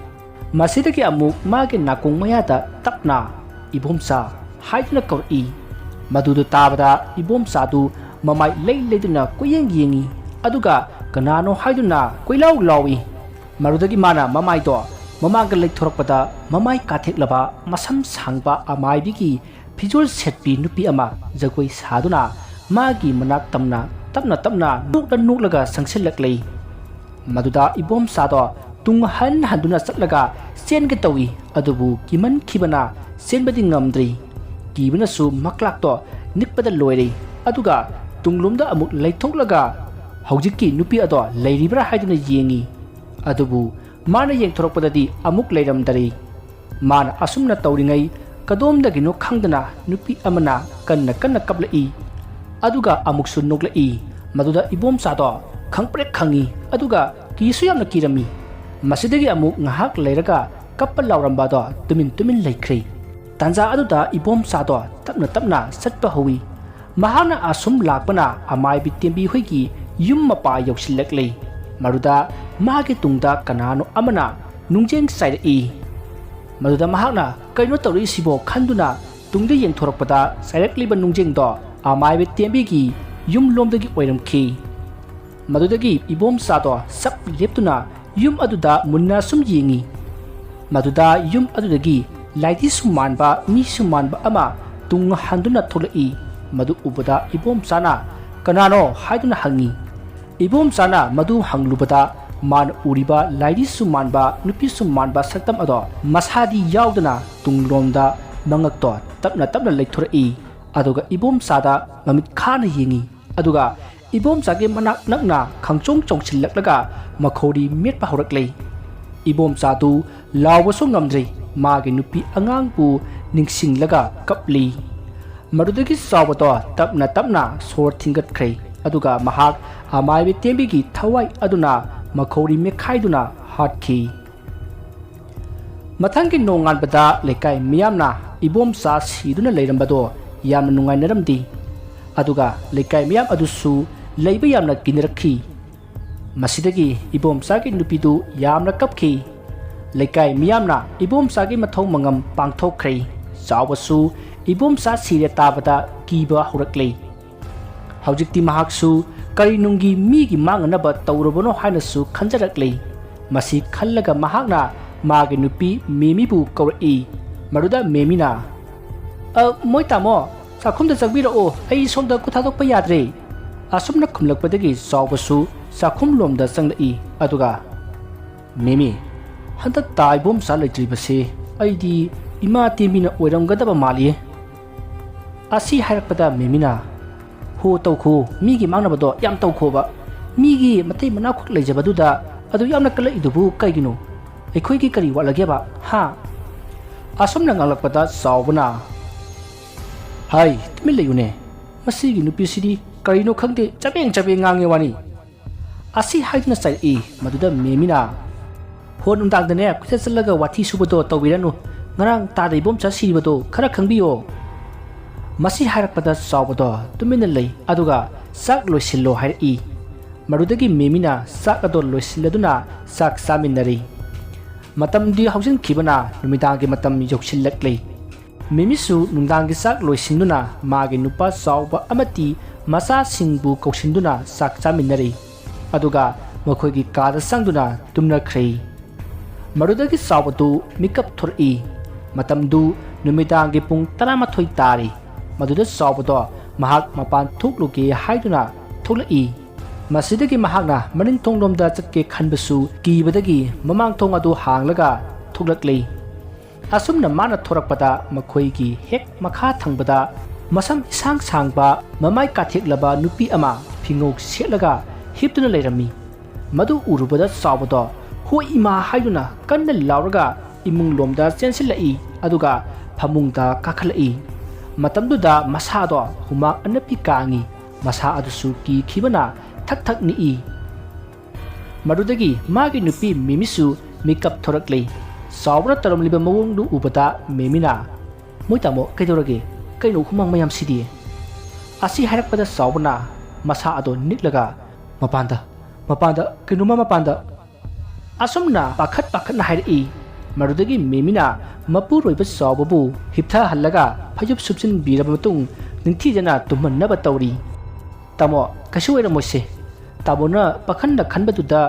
ꯃꯁꯤꯗꯒꯤ ꯑꯃꯨꯛ ꯃꯥꯒꯤ ꯅꯥꯀꯣꯡ ꯃꯌꯥꯗ ꯇꯞꯅ "ꯏꯕꯣꯝꯆꯥ" ꯍꯥꯏꯗꯨꯅ ꯀꯧꯔꯛꯏ꯫ ꯃꯗꯨꯗꯨ ꯇꯥꯕꯗ ꯏꯕꯣꯝꯆꯥꯗꯨ ꯃꯃꯥꯏ ꯂꯩ ꯂꯩꯗꯨꯅ ꯀꯣꯏꯌꯦꯡ ꯌꯦꯡꯏ, ꯑꯗꯨꯒ ꯀꯅꯥꯅꯣ ꯍꯥꯏꯗꯨꯅ ꯀꯣꯏꯂꯥꯎ ꯂꯥꯎꯏ꯫ ꯃꯗꯨꯗꯒꯤ ꯃꯥꯅ ꯃꯃꯥꯏꯗꯣ ꯃꯃꯥꯡꯗ ꯂꯩꯊꯣꯔꯛꯄꯗ ꯃꯃꯥꯏ ꯀꯥꯊꯦꯛꯂꯕ ꯃꯁꯝ ꯁꯥꯡꯕ ꯑꯃꯥꯏꯕꯤꯒꯤ ꯐꯤꯖꯣꯜ ꯁꯦꯠꯄꯤ ꯅꯨꯄꯤ ꯑꯃ ꯖꯒꯣꯏ ꯁꯥꯗꯨꯅ ꯃꯥꯒꯤ ꯃꯅꯥꯛ ꯇꯝꯅ ꯇꯞꯅ ꯇꯞꯅ ꯅꯣꯛꯂ ꯅꯣꯛꯂꯒ ꯆꯪꯁꯤꯜꯂꯛꯂꯦ꯫ ꯃꯗꯨꯗ ꯏꯕꯣꯝꯆꯥꯗꯣ ꯇꯨꯡ ꯍꯟ ꯍꯟꯗꯨꯅ ꯆꯠꯂꯒ ꯆꯦꯟꯒꯦ ꯇꯧꯏ, ꯑꯗꯨꯕꯨ ꯀꯤꯃꯟꯈꯤꯕꯅ ꯆꯦꯟꯕꯗꯤ ꯉꯝꯗ꯭ꯔꯤ꯫ ꯀꯤꯕꯅꯁꯨ ꯃꯀ꯭ꯂꯥꯛꯇꯣ ꯅꯤꯛꯄꯗ ꯂꯣꯏꯔꯦ꯫ ꯑꯗꯨꯒ ꯇꯨꯡꯂꯣꯝꯗ ꯑꯃꯨꯛ ꯂꯩꯊꯣꯛꯂꯒ ꯍꯧꯖꯤꯛꯀꯤ ꯅꯨꯄꯤ ꯑꯗꯣ ꯂꯩꯔꯤꯕ꯭ꯔꯥ ꯍꯥꯏꯗꯨꯅ ꯌꯦꯡꯉꯤ꯫ ꯑꯗꯨꯕꯨ ꯃꯥꯅ ꯌꯦꯡꯊꯣꯔꯛꯄꯗꯗꯤ ꯑꯃꯨꯛ ꯂꯩꯔꯝꯗꯔꯦ꯫ ꯃꯥꯅ ꯑꯁꯨꯝꯅ ꯇꯧꯔꯤꯉꯩ ꯀꯗꯣꯝꯗꯒꯤꯅꯣ ꯈꯪꯗꯅ ꯅꯨꯄꯤ ꯑꯃꯅ ꯀꯟꯅ ꯀꯟꯅ ꯀꯞꯂꯛꯏ꯫ ꯑꯗꯨꯒ ꯑꯃꯨꯛꯁꯨ ꯅꯣꯛꯂꯛꯏ꯫ ꯃꯗꯨꯗ ꯏꯕꯣꯝꯆꯥꯗꯣ ꯈꯪꯄ꯭ꯔꯦꯛ ꯈꯪꯉꯤ꯫ ꯑꯗꯨꯒ ꯀꯤꯁꯨ ꯌꯥꯝꯅ ꯀꯤꯔꯝꯃꯤ꯫ ꯃꯁꯤꯗꯒꯤ ꯑꯃꯨꯛ ꯉꯥꯏꯍꯥꯛ ꯂꯩꯔꯒ ꯀꯞꯄ ꯂꯥꯎꯔꯝꯕꯗꯣ ꯇꯨꯃꯤꯟ ꯇꯨꯃꯤꯟ ꯂꯩꯈ꯭ꯔꯦ꯫ ꯇꯥꯟꯖꯥ ꯑꯗꯨꯗ ꯏꯕꯣꯝꯆꯥꯗꯣ ꯇꯞꯅ ꯇꯞꯅ ꯆꯠꯄ ꯍꯧꯏ꯫ ꯃꯍꯥꯛꯅ ꯑꯁꯨꯝ ꯂꯥꯛꯄꯅ ꯑꯃꯥꯏꯕꯤ ꯇꯦꯝꯕꯤ ꯍꯣꯏꯒꯤ ꯌꯨꯝ ꯃꯄꯥ ꯌꯧꯁꯤꯜꯂꯛꯂꯦ꯫ ꯃꯗꯨꯗ ꯃꯥꯒꯤ ꯇꯨꯡꯗ ꯀꯅꯥꯅꯣ ꯑꯃꯅ ꯅꯨꯡꯖꯦꯡ ꯆꯥꯏꯔꯛꯏ꯫ ꯃꯗꯨꯗ ꯃꯍꯥꯛꯅ ꯀꯩꯅꯣ ꯇꯧꯔꯛꯏꯁꯤꯕꯣ ꯈꯟꯗꯨꯅ ꯇꯨꯡꯗ ꯌꯦꯡꯊꯣꯔꯛꯄꯗ ꯆꯥꯏꯔꯛꯂꯤꯕ ꯅꯨꯡꯖꯦꯡꯗꯣ ꯑꯃꯥꯏꯕ ꯇꯦꯝꯕꯤꯒꯤ ꯌꯨꯝ ꯂꯣꯝꯗꯒꯤ ꯑꯣꯏꯔꯝꯈꯤ꯫ ꯃꯗꯨꯗꯒꯤ ꯏꯕꯣꯝꯆꯥꯗꯣ ꯆꯞ ꯂꯦꯞꯇꯨꯅ ꯌꯨꯝ ꯑꯗꯨꯗ ꯃꯨꯟꯅ ꯁꯨꯝ ꯌꯦꯡꯏ꯫ ꯃꯗꯨꯗ ꯌꯨꯝ ꯑꯗꯨꯗꯒꯤ ꯂꯥꯏꯗꯤꯁꯨ ꯃꯥꯟꯕ ꯃꯤꯁꯨ ꯃꯥꯟꯕ ꯑꯃ ꯇꯨꯡ ꯍꯟꯗꯨꯅ ꯊꯣꯛꯂꯛꯏ꯫ ꯃꯗꯨ ꯎꯕꯗ ꯏꯕꯣꯝꯆꯥꯅ "ꯀꯅꯥꯅꯣ?" ꯍꯥꯏꯗꯨꯅ ꯍꯪꯉꯤ꯫ ꯏꯕꯣꯝꯆꯥꯅ ꯃꯗꯨ ꯍꯪꯂꯨꯕꯗ ꯃꯥꯅ ꯎꯔꯤꯕ ꯂꯥꯏꯗꯤꯁꯨ ꯃꯥꯟꯕ ꯅꯨꯄꯤꯁꯨ ꯃꯥꯟꯕ ꯁꯛꯇꯝ ꯑꯗꯣ ꯃꯁꯥꯗꯤ ꯌꯥꯎꯗꯅ ꯇꯨꯡꯂꯣꯝꯗ ꯃꯉꯛꯇꯣ ꯇꯞꯅ ꯇꯞꯅ ꯂꯩꯊꯣꯔꯛꯏ꯫ ꯑꯗꯨꯒ ꯏꯕꯣꯝꯆꯥꯗ ꯃꯃꯤꯠ ꯈꯥꯅ ꯌꯦꯡꯏ꯫ ꯑꯗꯨꯒ ꯏꯕꯣꯝꯆꯥꯒꯤ ꯃꯅꯥꯛ ꯅꯛꯅ ꯈꯪꯆꯣꯡ ꯆꯣꯡꯁꯤꯜꯂꯛꯂꯒ ꯃꯈꯧꯔꯤ ꯃꯦꯠꯄ ꯍꯧꯔꯛꯂꯦ꯫ ꯏꯕꯣꯝꯆꯥꯗꯨ ꯂꯥꯎꯕꯁꯨ ꯉꯝꯗ꯭ꯔꯦ꯫ ꯃꯥꯒꯤ ꯅꯨꯄꯤ ꯑꯉꯥꯡꯕꯨ ꯅꯤꯡꯁꯤꯡꯂꯒ ꯀꯞꯂꯤ꯫ ꯃꯗꯨꯗꯒꯤ ꯆꯥꯎꯕꯗꯣ ꯇꯞꯅ ꯇꯞꯅ ꯁꯣꯔ ꯊꯤꯡꯒꯠꯈ꯭ꯔꯦ꯫ ꯑꯗꯨꯒ ꯃꯍꯥꯛ ꯑꯃꯥꯏꯕꯤ ꯇꯦꯝꯕꯤꯒꯤ ꯊꯋꯥꯏ ꯑꯗꯨꯅ ꯃꯈꯧꯔꯤ ꯃꯦꯠꯈꯥꯏꯗꯨꯅ ꯍꯥꯠꯈꯤ꯫ ꯃꯊꯪꯒꯤ ꯅꯣꯡꯉꯥꯟꯕꯗ ꯂꯩꯀꯥꯏ ꯃꯤꯌꯥꯝꯅ ꯏꯕꯣꯝꯆꯥ ꯁꯤꯗꯨꯅ ꯂꯩꯔꯝꯕꯗꯣ ꯌꯥꯝꯅ ꯅꯨꯡꯉꯥꯏꯅꯔꯝꯗꯦ꯫ ꯑꯗꯨꯒ ꯂꯩꯀꯥꯏ ꯃꯤꯌꯥꯝ ꯑꯗꯨꯁꯨ ꯂꯩꯕ ꯌꯥꯝꯅ ꯀꯤꯅꯔꯛꯈꯤ꯫ ꯃꯁꯤꯗꯒꯤ ꯏꯕꯣꯝꯆꯥꯒꯤ ꯅꯨꯄꯤꯗꯨ ꯌꯥꯝꯅ ꯀꯞꯈꯤ꯫ ꯂꯩꯀꯥꯏ ꯃꯤꯌꯥꯝꯅ ꯏꯕꯣꯝꯆꯥꯒꯤ ꯃꯊꯧ ꯃꯉꯝ ꯄꯥꯡꯊꯣꯛꯈ꯭ꯔꯦ꯫ ꯆꯥꯎꯕꯁꯨ ꯏꯕꯣꯝꯆꯥ ꯁꯤꯔꯦ ꯇꯥꯕꯗ ꯀꯤꯕ ꯍꯧꯔꯛꯂꯦ꯫ ꯍꯧꯖꯤꯛꯇꯤ ꯃꯍꯥꯛꯁꯨ ꯀꯔꯤ ꯅꯨꯡꯒꯤ ꯃꯤꯒꯤ ꯃꯥꯡꯅꯅꯕ ꯇꯧꯔꯕꯅꯣ ꯍꯥꯏꯅꯁꯨ ꯈꯟꯖꯔꯛꯂꯦ꯫ ꯃꯁꯤ ꯈꯜꯂꯒ ꯃꯍꯥꯛꯅ ꯃꯥꯒꯤ ꯅꯨꯄꯤ ꯃꯦꯃꯤꯕꯨ ꯀꯧꯔꯛꯏ꯫ ꯃꯗꯨꯗ ꯃꯦꯃꯤꯅ, "ꯑ, ꯃꯣꯏ ꯇꯥꯃꯣ, ꯆꯥꯛꯈꯨꯝꯗ ꯆꯪꯕꯤꯔꯛꯑꯣ, ꯑꯩ ꯁꯣꯝꯗ ꯈꯨꯠ ꯊꯥꯗꯣꯛꯄ ꯌꯥꯗ꯭ꯔꯦ"꯫ ꯑꯁꯨꯝꯅ ꯈꯨꯝꯂꯛꯄꯗꯒꯤ ꯆꯥꯎꯕꯁꯨ ꯆꯥꯛꯈꯨꯝ ꯂꯣꯝꯗ ꯆꯪꯂꯛꯏ꯫ ꯑꯗꯨꯒ, "ꯃꯦꯃꯤ, ꯍꯟꯗꯛ ꯇꯥ ꯏꯕꯣꯝꯆꯥ ꯂꯩꯇ꯭ꯔꯤꯕꯁꯤ ꯑꯩꯗꯤ ꯏꯃꯥ ꯇꯦꯝꯕꯤꯅ ꯑꯣꯏꯔꯝꯒꯗꯕ ꯃꯥꯜꯂꯤ"꯫ ꯑꯁꯤ ꯍꯥꯏꯔꯛꯄꯗ ꯃꯦꯃꯤꯅ, "ꯍꯣ, ꯇꯧꯈꯣ, ꯃꯤꯒꯤ ꯃꯥꯡꯅꯕꯗꯣ ꯌꯥꯝ ꯇꯧꯈꯣꯕ꯫ ꯃꯤꯒꯤ ꯃꯇꯩ ꯃꯅꯥꯎꯈꯛ ꯂꯩꯖꯕꯗꯨꯗ ꯑꯗꯨ ꯌꯥꯝꯅ ꯀꯜꯂꯛꯏꯗꯨꯕꯨ ꯀꯩꯒꯤꯅꯣ? ꯑꯩꯈꯣꯏꯒꯤ ꯀꯔꯤ ꯋꯥꯠꯂꯒꯦꯕ, ꯍꯥ?" ꯑꯁꯨꯝꯅ ꯉꯥꯡꯂꯛꯄꯗ ꯆꯥꯎꯕꯅ, "ꯍꯥꯏ, ꯇꯨꯃꯤꯟ ꯂꯩꯌꯨꯅꯦ꯫ ꯃꯁꯤꯒꯤ ꯅꯨꯄꯤꯁꯤꯗꯤ ꯀꯔꯤꯅꯣ ꯈꯪꯗꯦ, ꯆꯕꯦꯡ ꯆꯕꯦꯡ ꯉꯥꯡꯉꯦ ꯋꯥꯅꯤ"꯫ ꯑꯁꯤ ꯍꯥꯏꯗꯨꯅ ꯆꯩꯔꯛꯏ꯫ ꯃꯗꯨꯗ ꯃꯦꯃꯤꯅ, "ꯍꯣ, ꯅꯨꯡꯗꯥꯡꯗꯅꯦ ꯀꯣꯏꯆꯠ ꯆꯠꯂꯒ ꯋꯥꯊꯤ ꯁꯨꯕꯗꯣ ꯇꯧꯕꯤꯔꯅꯨ꯫ ꯉꯔꯥꯡ ꯇꯥꯗ ꯏꯕꯣꯝꯆꯥ ꯁꯤꯔꯤꯕꯗꯣ ꯈꯔ ꯈꯪꯕꯤꯌꯣ"꯫ ꯃꯁꯤ ꯍꯥꯏꯔꯛꯄꯗ ꯆꯥꯎꯕꯗꯣ ꯇꯨꯃꯤꯟꯅ ꯂꯩ, ꯑꯗꯨꯒ "ꯆꯥꯛ ꯂꯣꯏꯁꯤꯜꯂꯣ" ꯍꯥꯏꯔꯛꯏ꯫ ꯃꯗꯨꯗꯒꯤ ꯃꯦꯃꯤꯅ ꯆꯥꯛ ꯑꯗꯣ ꯂꯣꯏꯁꯤꯜꯂꯗꯨꯅ ꯆꯥꯛ ꯆꯥꯃꯤꯟꯅꯔꯤ꯫ ꯃꯇꯝꯗꯤ ꯍꯧꯖꯤꯟꯈꯤꯕꯅ ꯅꯨꯃꯤꯗꯥꯡꯒꯤ ꯃꯇꯝ ꯌꯧꯁꯤꯜꯂꯛꯂꯦ꯫ ꯃꯦꯃꯤꯁꯨ ꯅꯨꯡꯗꯥꯡꯒꯤ ꯆꯥꯛ ꯂꯣꯏꯁꯤꯟꯗꯨꯅ ꯃꯥꯒꯤ ꯅꯨꯄꯥ ꯆꯥꯎꯕ ꯑꯃꯗꯤ ꯃꯆꯥꯁꯤꯡꯕꯨ ꯀꯧꯁꯤꯟꯗꯨꯅ ꯆꯥꯛ ꯆꯥꯃꯤꯟꯅꯔꯤ꯫ ꯑꯗꯨꯒ ꯃꯈꯣꯏꯒꯤ ꯀꯥꯗ ꯆꯪꯗꯨꯅ ꯇꯨꯝꯅꯈ꯭ꯔꯦ꯫ ꯃꯗꯨꯗꯒꯤ ꯆꯥꯎꯕꯗꯨ ꯃꯤꯀꯞ ꯊꯣꯔꯛꯏ꯫ ꯃꯇꯝꯗꯨ ꯅꯨꯃꯤꯗꯥꯡꯒꯤ ꯄꯨꯡ ꯇꯔꯥꯃꯥꯊꯣꯏ ꯇꯥꯔꯤ꯫ ꯃꯗꯨꯗ ꯆꯥꯎꯕꯗꯣ ꯃꯍꯥꯛ ꯃꯄꯥꯟ ꯊꯣꯛꯂꯨꯒꯦ ꯍꯥꯏꯗꯨꯅ ꯊꯣꯛꯂꯛꯏ꯫ ꯃꯁꯤꯗꯒꯤ ꯃꯍꯥꯛꯅ ꯃꯅꯤꯡ ꯊꯣꯡꯂꯣꯝꯗ ꯆꯠꯀꯦ ꯈꯟꯕꯁꯨ ꯀꯤꯕꯗꯒꯤ ꯃꯃꯥꯡ ꯊꯣꯡ ꯑꯗꯨ ꯍꯥꯡꯂꯒ ꯊꯣꯛꯂꯛꯂꯤ꯫ ꯑꯁꯨꯝꯅ ꯃꯥꯅ ꯊꯣꯔꯛꯄꯗ ꯃꯈꯣꯏꯒꯤ ꯍꯦꯛ ꯃꯈꯥ ꯊꯪꯕꯗ ꯃꯁꯝ ꯏꯁꯥꯡ ꯁꯥꯡꯕ, ꯃꯃꯥꯏ ꯀꯥꯊꯦꯛꯂꯕ ꯅꯨꯄꯤ ꯑꯃ ꯐꯤꯉꯧ ꯁꯦꯠꯂꯒ ꯍꯤꯞꯇꯨꯅ ꯂꯩꯔꯝꯃꯤ꯫ ꯃꯗꯨ ꯎꯔꯨꯕꯗ ꯆꯥꯎꯕꯗꯣ "ꯍꯣꯏ ꯏꯃꯥ" ꯍꯥꯏꯗꯨꯅ ꯀꯟꯅ ꯂꯥꯎꯔꯒ ꯏꯃꯨꯡ ꯂꯣꯝꯗ ꯆꯦꯟꯁꯤꯜꯂꯛꯏ, ꯑꯗꯨꯒ ꯐꯃꯨꯡꯗ ꯀꯥꯈꯠꯂꯛꯏ꯫ ꯃꯇꯝꯗꯨꯗ ꯃꯁꯥꯗꯣ ꯍꯨꯃꯥꯡ ꯑꯅꯞꯄꯤ ꯀꯥꯡꯉꯤ꯫ ꯃꯁꯥ ꯑꯗꯨꯁꯨ ꯀꯤꯈꯤꯕꯅ ꯊꯛ ꯊꯛ ꯅꯤꯛꯏ꯫ ꯃꯗꯨꯗꯒꯤ ꯃꯥꯒꯤ ꯅꯨꯄꯤ ꯃꯦꯃꯤꯁꯨ ꯃꯤꯀꯞ ꯊꯣꯔꯛꯂꯦ꯫ ꯆꯥꯎꯕꯅ ꯇꯧꯔꯝꯂꯤꯕ ꯃꯑꯣꯡꯗꯨ ꯎꯕꯗ ꯃꯦꯃꯤꯅ, "ꯃꯣꯏ ꯇꯥꯃꯣ, ꯀꯩꯗꯧꯔꯒꯦ? ꯀꯩꯅꯣ ꯍꯨꯃꯥꯡ ꯃꯌꯥꯝꯁꯤꯗꯤ?" ꯑꯁꯤ ꯍꯥꯏꯔꯛꯄꯗ ꯆꯥꯎꯕꯅ ꯃꯁꯥ ꯑꯗꯣ ꯅꯤꯛꯂꯒ, "ꯃꯄꯥꯟꯗ, ꯃꯄꯥꯟꯗ, ꯀꯩꯅꯣꯝꯃ ꯃꯄꯥꯟꯗ!" ꯑꯁꯨꯝꯅ ꯄꯥꯈꯠ ꯄꯥꯈꯠꯅ ꯍꯥꯏꯔꯛꯏ꯫ ꯃꯗꯨꯗꯒꯤ ꯃꯦꯃꯤꯅ ꯃꯄꯨꯔꯣꯏꯕ ꯆꯥꯎꯕꯕꯨ ꯍꯤꯞꯊꯍꯜꯂꯒ ꯐꯩꯖꯨꯞ ꯁꯨꯞꯆꯤꯟꯕꯤꯔꯕ ꯃꯇꯨꯡ ꯅꯤꯡꯊꯤꯖꯅ ꯇꯨꯝꯍꯟꯅꯕ ꯇꯧꯔꯤ꯫ "ꯇꯥꯃꯣ, ꯀꯩꯁꯨ ꯑꯣꯏꯔꯝꯃꯣꯏꯁꯦ꯫ ꯇꯥꯃꯣꯅ ꯄꯥꯈꯟꯗ ꯈꯟꯕꯗꯨꯗ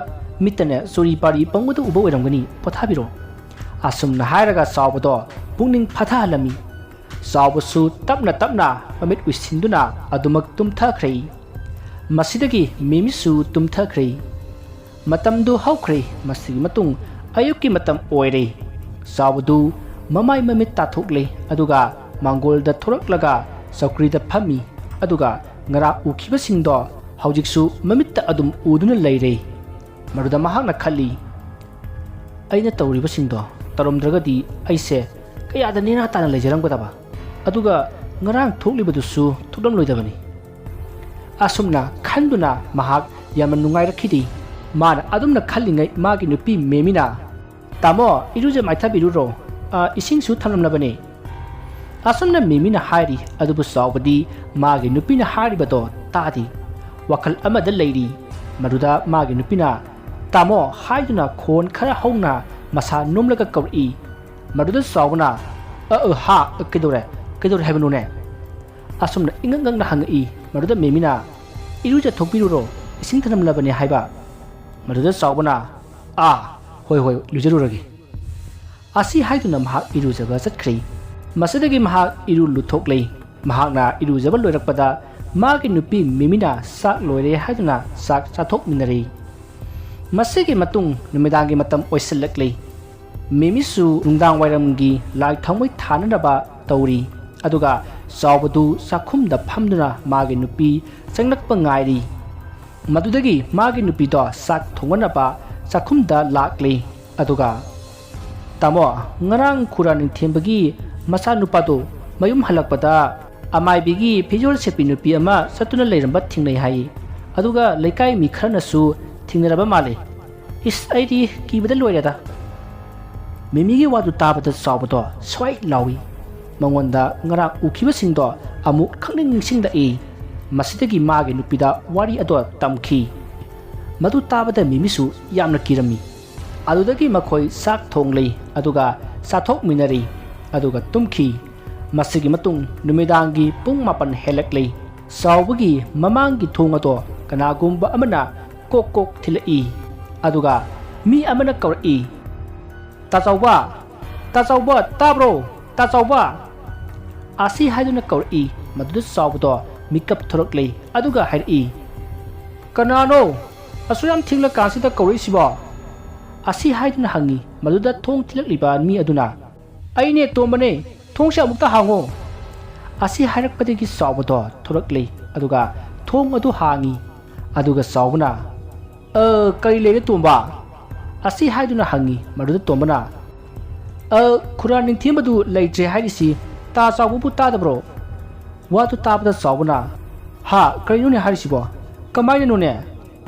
ꯃꯤꯠꯇꯅꯦ ꯆꯨꯔꯤ ꯄꯥꯔꯤ ꯄꯪꯕꯗ ꯎꯕ ꯑꯣꯏꯔꯝꯒꯅꯤ, ꯄꯣꯊꯥꯕꯤꯔꯣ꯫" ꯑꯁꯨꯝꯅ ꯍꯥꯏꯔꯒ ꯆꯥꯎꯕꯗꯣ ꯄꯨꯛꯅꯤꯡ ꯐꯥꯊꯍꯜꯂꯝꯃꯤ꯫ ꯆꯥꯎꯕꯁꯨ ꯇꯞꯅ ꯇꯞꯅ ꯃꯃꯤꯠ ꯎꯏꯁꯤꯟꯗꯨꯅ ꯑꯗꯨꯃꯛ ꯇꯨꯝꯊꯈ꯭ꯔꯦ꯫ ꯃꯁꯤꯗꯒꯤ ꯃꯦꯃꯤꯁꯨ ꯇꯨꯝꯊꯈ꯭ꯔꯦ꯫ ꯃꯇꯝꯗꯨ ꯍꯧꯈ꯭ꯔꯦ꯫ ꯃꯁꯤꯒꯤ ꯃꯇꯨꯡ ꯑꯌꯨꯛꯀꯤ ꯃꯇꯝ ꯑꯣꯏꯔꯦ꯫ ꯆꯥꯎꯕꯗꯨ ꯃꯃꯥꯏ ꯃꯃꯤꯠ ꯇꯥꯊꯣꯛꯂꯦ, ꯑꯗꯨꯒ ꯃꯥꯡꯒꯣꯜꯗ ꯊꯣꯔꯛꯂꯒ ꯆꯧꯀ꯭ꯔꯤꯗ ꯐꯝꯃꯤ꯫ ꯑꯗꯨꯒ ꯉꯔꯥꯡ ꯎꯈꯤꯕꯁꯤꯡꯗꯣ ꯍꯧꯖꯤꯛꯁꯨ ꯃꯃꯤꯠꯇ ꯑꯗꯨꯝ ꯎꯗꯨꯅ ꯂꯩꯔꯦ꯫ ꯃꯗꯨꯗ ꯃꯍꯥꯛꯅ ꯈꯜꯂꯤ, "ꯑꯩꯅ ꯇꯧꯔꯤꯕꯁꯤꯡꯗꯣ ꯇꯧꯔꯝꯗ꯭ꯔꯒꯗꯤ ꯑꯩꯁꯦ ꯀꯌꯥꯗ ꯅꯦꯅꯥ ꯇꯥꯅ ꯂꯩꯖꯔꯝꯒꯗꯕ, ꯑꯗꯨꯒ ꯉꯔꯥꯡ ꯊꯣꯛꯂꯤꯕꯗꯨꯁꯨ ꯊꯣꯛꯂꯝꯂꯣꯏꯗꯕꯅꯤ꯫" ꯑꯁꯨꯝꯅ ꯈꯟꯗꯨꯅ ꯃꯍꯥꯛ ꯌꯥꯝꯅ ꯅꯨꯡꯉꯥꯏꯔꯛꯈꯤꯗꯦ꯫ ꯃꯥꯅ ꯑꯗꯨꯝꯅ ꯈꯜꯂꯤꯉꯩ ꯃꯥꯒꯤ ꯅꯨꯄꯤ ꯃꯦꯃꯤꯅ, "ꯇꯥꯃꯣ, ꯏꯔꯨꯖ ꯃꯥꯏꯊꯕꯤꯔꯨꯔꯣ꯫ ꯑ, ꯏꯁꯤꯡꯁꯨ ꯊꯝꯂꯝꯂꯕꯅꯤ꯫" ꯑꯁꯨꯝꯅ ꯃꯤꯃꯤꯅ ꯍꯥꯏꯔꯤ, ꯑꯗꯨꯕꯨ ꯆꯥꯎꯕꯗꯤ ꯃꯥꯒꯤ ꯅꯨꯄꯤꯅ ꯍꯥꯏꯔꯤꯕꯗꯣ ꯇꯥꯗꯦ꯫ ꯋꯥꯈꯜ ꯑꯃꯗ ꯂꯩꯔꯤ꯫ ꯃꯗꯨꯗ ꯃꯥꯒꯤ ꯅꯨꯄꯤꯅ "ꯇꯥꯃꯣ" ꯍꯥꯏꯗꯨꯅ ꯈꯣꯟ ꯈꯔ ꯍꯧꯅ ꯃꯁꯥ ꯅꯣꯝꯂꯒ ꯀꯧꯔꯛꯏ꯫ ꯃꯗꯨꯗ ꯆꯥꯎꯕꯅ "ꯑ, ꯑ, ꯍꯥ, ꯀꯩꯗꯧꯔꯦ? ꯀꯩꯗꯧꯔꯦ ꯍꯥꯏꯕꯅꯣꯅꯦ?" ꯑꯁꯨꯝꯅ ꯏꯉꯛ ꯉꯛꯅ ꯍꯪꯉꯛꯏ꯫ ꯃꯗꯨꯗ ꯃꯤꯃꯤꯅ "ꯏꯔꯨꯖꯊꯣꯛꯄꯤꯔꯨꯔꯣ, ꯏꯁꯤꯡ ꯊꯅꯝꯂꯕꯅꯦ" ꯍꯥꯏꯕ꯫ ꯃꯗꯨꯗ ꯆꯥꯎꯕꯅ "ꯑꯥ, ꯍꯣꯏ, ꯍꯣꯏ, ꯂꯨꯖꯔꯨꯔꯒꯦ" ꯑꯁꯤ ꯍꯥꯏꯗꯨꯅ ꯃꯍꯥꯛ ꯏꯔꯨꯖꯕ ꯆꯠꯈ꯭ꯔꯦ꯫ ꯃꯁꯤꯗꯒꯤ ꯃꯍꯥꯛ ꯏꯔꯨ ꯂꯨꯊꯣꯛꯂꯦ꯫ ꯃꯍꯥꯛꯅ ꯏꯔꯨꯖꯕ ꯂꯣꯏꯔꯛꯄꯗ ꯃꯥꯒꯤ ꯅꯨꯄꯤ ꯃꯤꯃꯤꯅ ꯆꯥꯛ ꯂꯣꯏꯔꯦ ꯍꯥꯏꯗꯨꯅ ꯆꯥꯛ ꯆꯥꯊꯣꯛꯃꯤꯟꯅꯔꯦ꯫ ꯃꯁꯤꯒꯤ ꯃꯇꯨꯡ ꯅꯨꯃꯤꯗꯥꯡꯒꯤ ꯃꯇꯝ ꯑꯣꯏꯁꯤꯜꯂꯛꯂꯦ꯫ ꯃꯤꯃꯤꯁꯨ ꯅꯨꯡꯗꯥꯡ ꯋꯥꯏꯔꯝꯒꯤ ꯂꯥꯏ ꯊꯥꯎꯃꯩ ꯊꯥꯅꯅꯕ ꯇꯧꯔꯤ, ꯑꯗꯨꯒ ꯆꯥꯎꯕꯗꯨ ꯆꯥꯛꯈꯨꯝꯗ ꯐꯝꯗꯨꯅ ꯃꯥꯒꯤ ꯅꯨꯄꯤ ꯆꯪꯂꯛꯄ ꯉꯥꯏꯔꯤ꯫ ꯃꯗꯨꯗꯒꯤ ꯃꯥꯒꯤ ꯅꯨꯄꯤꯗꯣ ꯆꯥꯛ ꯊꯣꯡꯅꯅꯕ ꯆꯥꯛꯈꯨꯝꯗ ꯂꯥꯛꯂꯤ꯫ ꯑꯗꯨꯒ "ꯇꯥꯃꯣ, ꯉꯔꯥꯡ ꯈꯨꯔꯥ ꯅꯤꯡꯊꯦꯝꯕꯒꯤ ꯃꯆꯥꯅꯨꯄꯥꯗꯣ ꯃꯌꯨꯝ ꯍꯜꯂꯛꯄꯗ ꯑꯃꯥꯏꯕꯤꯒꯤ ꯐꯤꯖꯣꯜ ꯁꯦꯠꯄꯤ ꯅꯨꯄꯤ ꯑꯃ ꯆꯠꯇꯨꯅ ꯂꯩꯔꯝꯕ ꯊꯦꯡꯅꯩ" ꯍꯥꯏ꯫ ꯑꯗꯨꯒ ꯂꯩꯀꯥꯏ ꯃꯤ ꯈꯔꯅꯁꯨ ꯊꯦꯡꯅꯔꯕ ꯃꯥꯜꯂꯤ꯫ ꯏꯁ, ꯑꯩꯗꯤ ꯀꯤꯕꯗ ꯂꯣꯏꯔꯦꯗ꯫ ꯃꯤꯃꯤꯒꯤ ꯋꯥꯗꯨ ꯇꯥꯕꯗ ꯆꯥꯎꯕꯗꯣ ꯁ꯭ꯋꯥꯏ ꯂꯥꯎꯏ꯫ ꯃꯉꯣꯟꯗ ꯉꯔꯥꯡ ꯎꯈꯤꯕꯁꯤꯡꯗꯣ ꯑꯃꯨꯛ ꯈꯪꯅꯤꯡ ꯅꯤꯡꯁꯤꯡꯂꯛꯏ꯫ ꯃꯁꯤꯗꯒꯤ ꯃꯥꯒꯤ ꯅꯨꯄꯤꯗ ꯋꯥꯔꯤ ꯑꯗꯣ ꯇꯝꯈꯤ꯫ ꯃꯗꯨ ꯇꯥꯕꯗ ꯃꯤꯃꯤꯁꯨ ꯌꯥꯝꯅ ꯀꯤꯔꯝꯃꯤ꯫ ꯑꯗꯨꯗꯒꯤ ꯃꯈꯣꯏ ꯆꯥꯛ ꯊꯣꯡꯂꯤ, ꯑꯗꯨꯒ ꯆꯥꯊꯣꯛꯃꯤꯟꯅꯔꯤ, ꯑꯗꯨꯒ ꯇꯨꯝꯈꯤ꯫ ꯃꯁꯤꯒꯤ ꯃꯇꯨꯡ ꯅꯨꯃꯤꯗꯥꯡꯒꯤ ꯄꯨꯡ ꯃꯥꯄꯟ ꯍꯦꯜꯂꯛꯂꯤ꯫ ꯆꯥꯎꯕꯒꯤ ꯃꯃꯥꯡꯒꯤ ꯊꯣꯡ ꯑꯗꯣ ꯀꯅꯥꯒꯨꯝꯕ ꯑꯃꯅ ꯀꯣꯛ ꯀꯣꯛ ꯊꯤꯜꯂꯛꯏ꯫ ꯑꯗꯨꯒ ꯃꯤ ꯑꯃꯅ ꯀꯧꯔꯛꯏ, "ꯇꯥ ꯆꯥꯎꯕ! ꯇꯥ ꯆꯥꯎꯕ, ꯇꯥꯕ꯭ꯔꯣ? ꯇꯥ ꯆꯥꯎꯕ!" ꯑꯁꯤ ꯍꯥꯏꯗꯨꯅ ꯀꯧꯔꯛꯏ꯫ ꯃꯗꯨꯗ ꯆꯥꯎꯕꯗꯣ ꯃꯤꯀꯞ ꯊꯣꯔꯛꯂꯦ, ꯑꯗꯨꯒ ꯍꯥꯏꯔꯛꯏ, "ꯀꯅꯥꯅꯣ ꯑꯁꯨꯛ ꯌꯥꯝ ꯊꯦꯡꯂꯀꯥꯟꯁꯤꯗ ꯀꯧꯔꯛꯏꯁꯤꯕꯣ?" ꯑꯁꯤ ꯍꯥꯏꯗꯨꯅ ꯍꯪꯉꯤ꯫ ꯃꯗꯨꯗ ꯊꯣꯡ ꯊꯤꯜꯂꯛꯂꯤꯕ ꯃꯤ ꯑꯗꯨꯅ, "ꯑꯩꯅꯦ ꯇꯣꯝꯕꯅꯦ, ꯊꯣꯡꯁꯦ ꯑꯃꯨꯛꯇ ꯍꯥꯡꯉꯣ!" ꯑꯁꯤ ꯍꯥꯏꯔꯛꯄꯗꯒꯤ ꯆꯥꯎꯕꯗꯣ ꯊꯣꯔꯛꯂꯦ, ꯑꯗꯨꯒ ꯊꯣꯡ ꯑꯗꯨ ꯍꯥꯡꯉꯤ꯫ ꯑꯗꯨꯒ ꯆꯥꯎꯕꯅ, "ꯑ, ꯀꯔꯤ ꯂꯩꯔꯦ ꯇꯣꯝꯕ?" ꯑꯁꯤ ꯍꯥꯏꯗꯨꯅ ꯍꯪꯉꯤ꯫ ꯃꯗꯨꯗ ꯇꯣꯝꯕꯅ, "ꯑ, ꯈꯨꯔꯥ ꯅꯤꯡꯊꯦꯝꯕꯗꯨ ꯂꯩꯇ꯭ꯔꯦ ꯍꯥꯏꯔꯤꯁꯤ ꯇꯥ ꯆꯥꯎꯕꯕꯨ ꯇꯥꯗꯕ꯭ꯔꯣ?" ꯋꯥꯗꯨ ꯇꯥꯕꯗ ꯆꯥꯎꯕꯅ, "ꯍꯥ, ꯀꯔꯤꯅꯣꯅꯦ ꯍꯥꯏꯔꯤꯁꯤꯕꯣ? ꯀꯃꯥꯏꯅꯅꯣꯅꯦ?"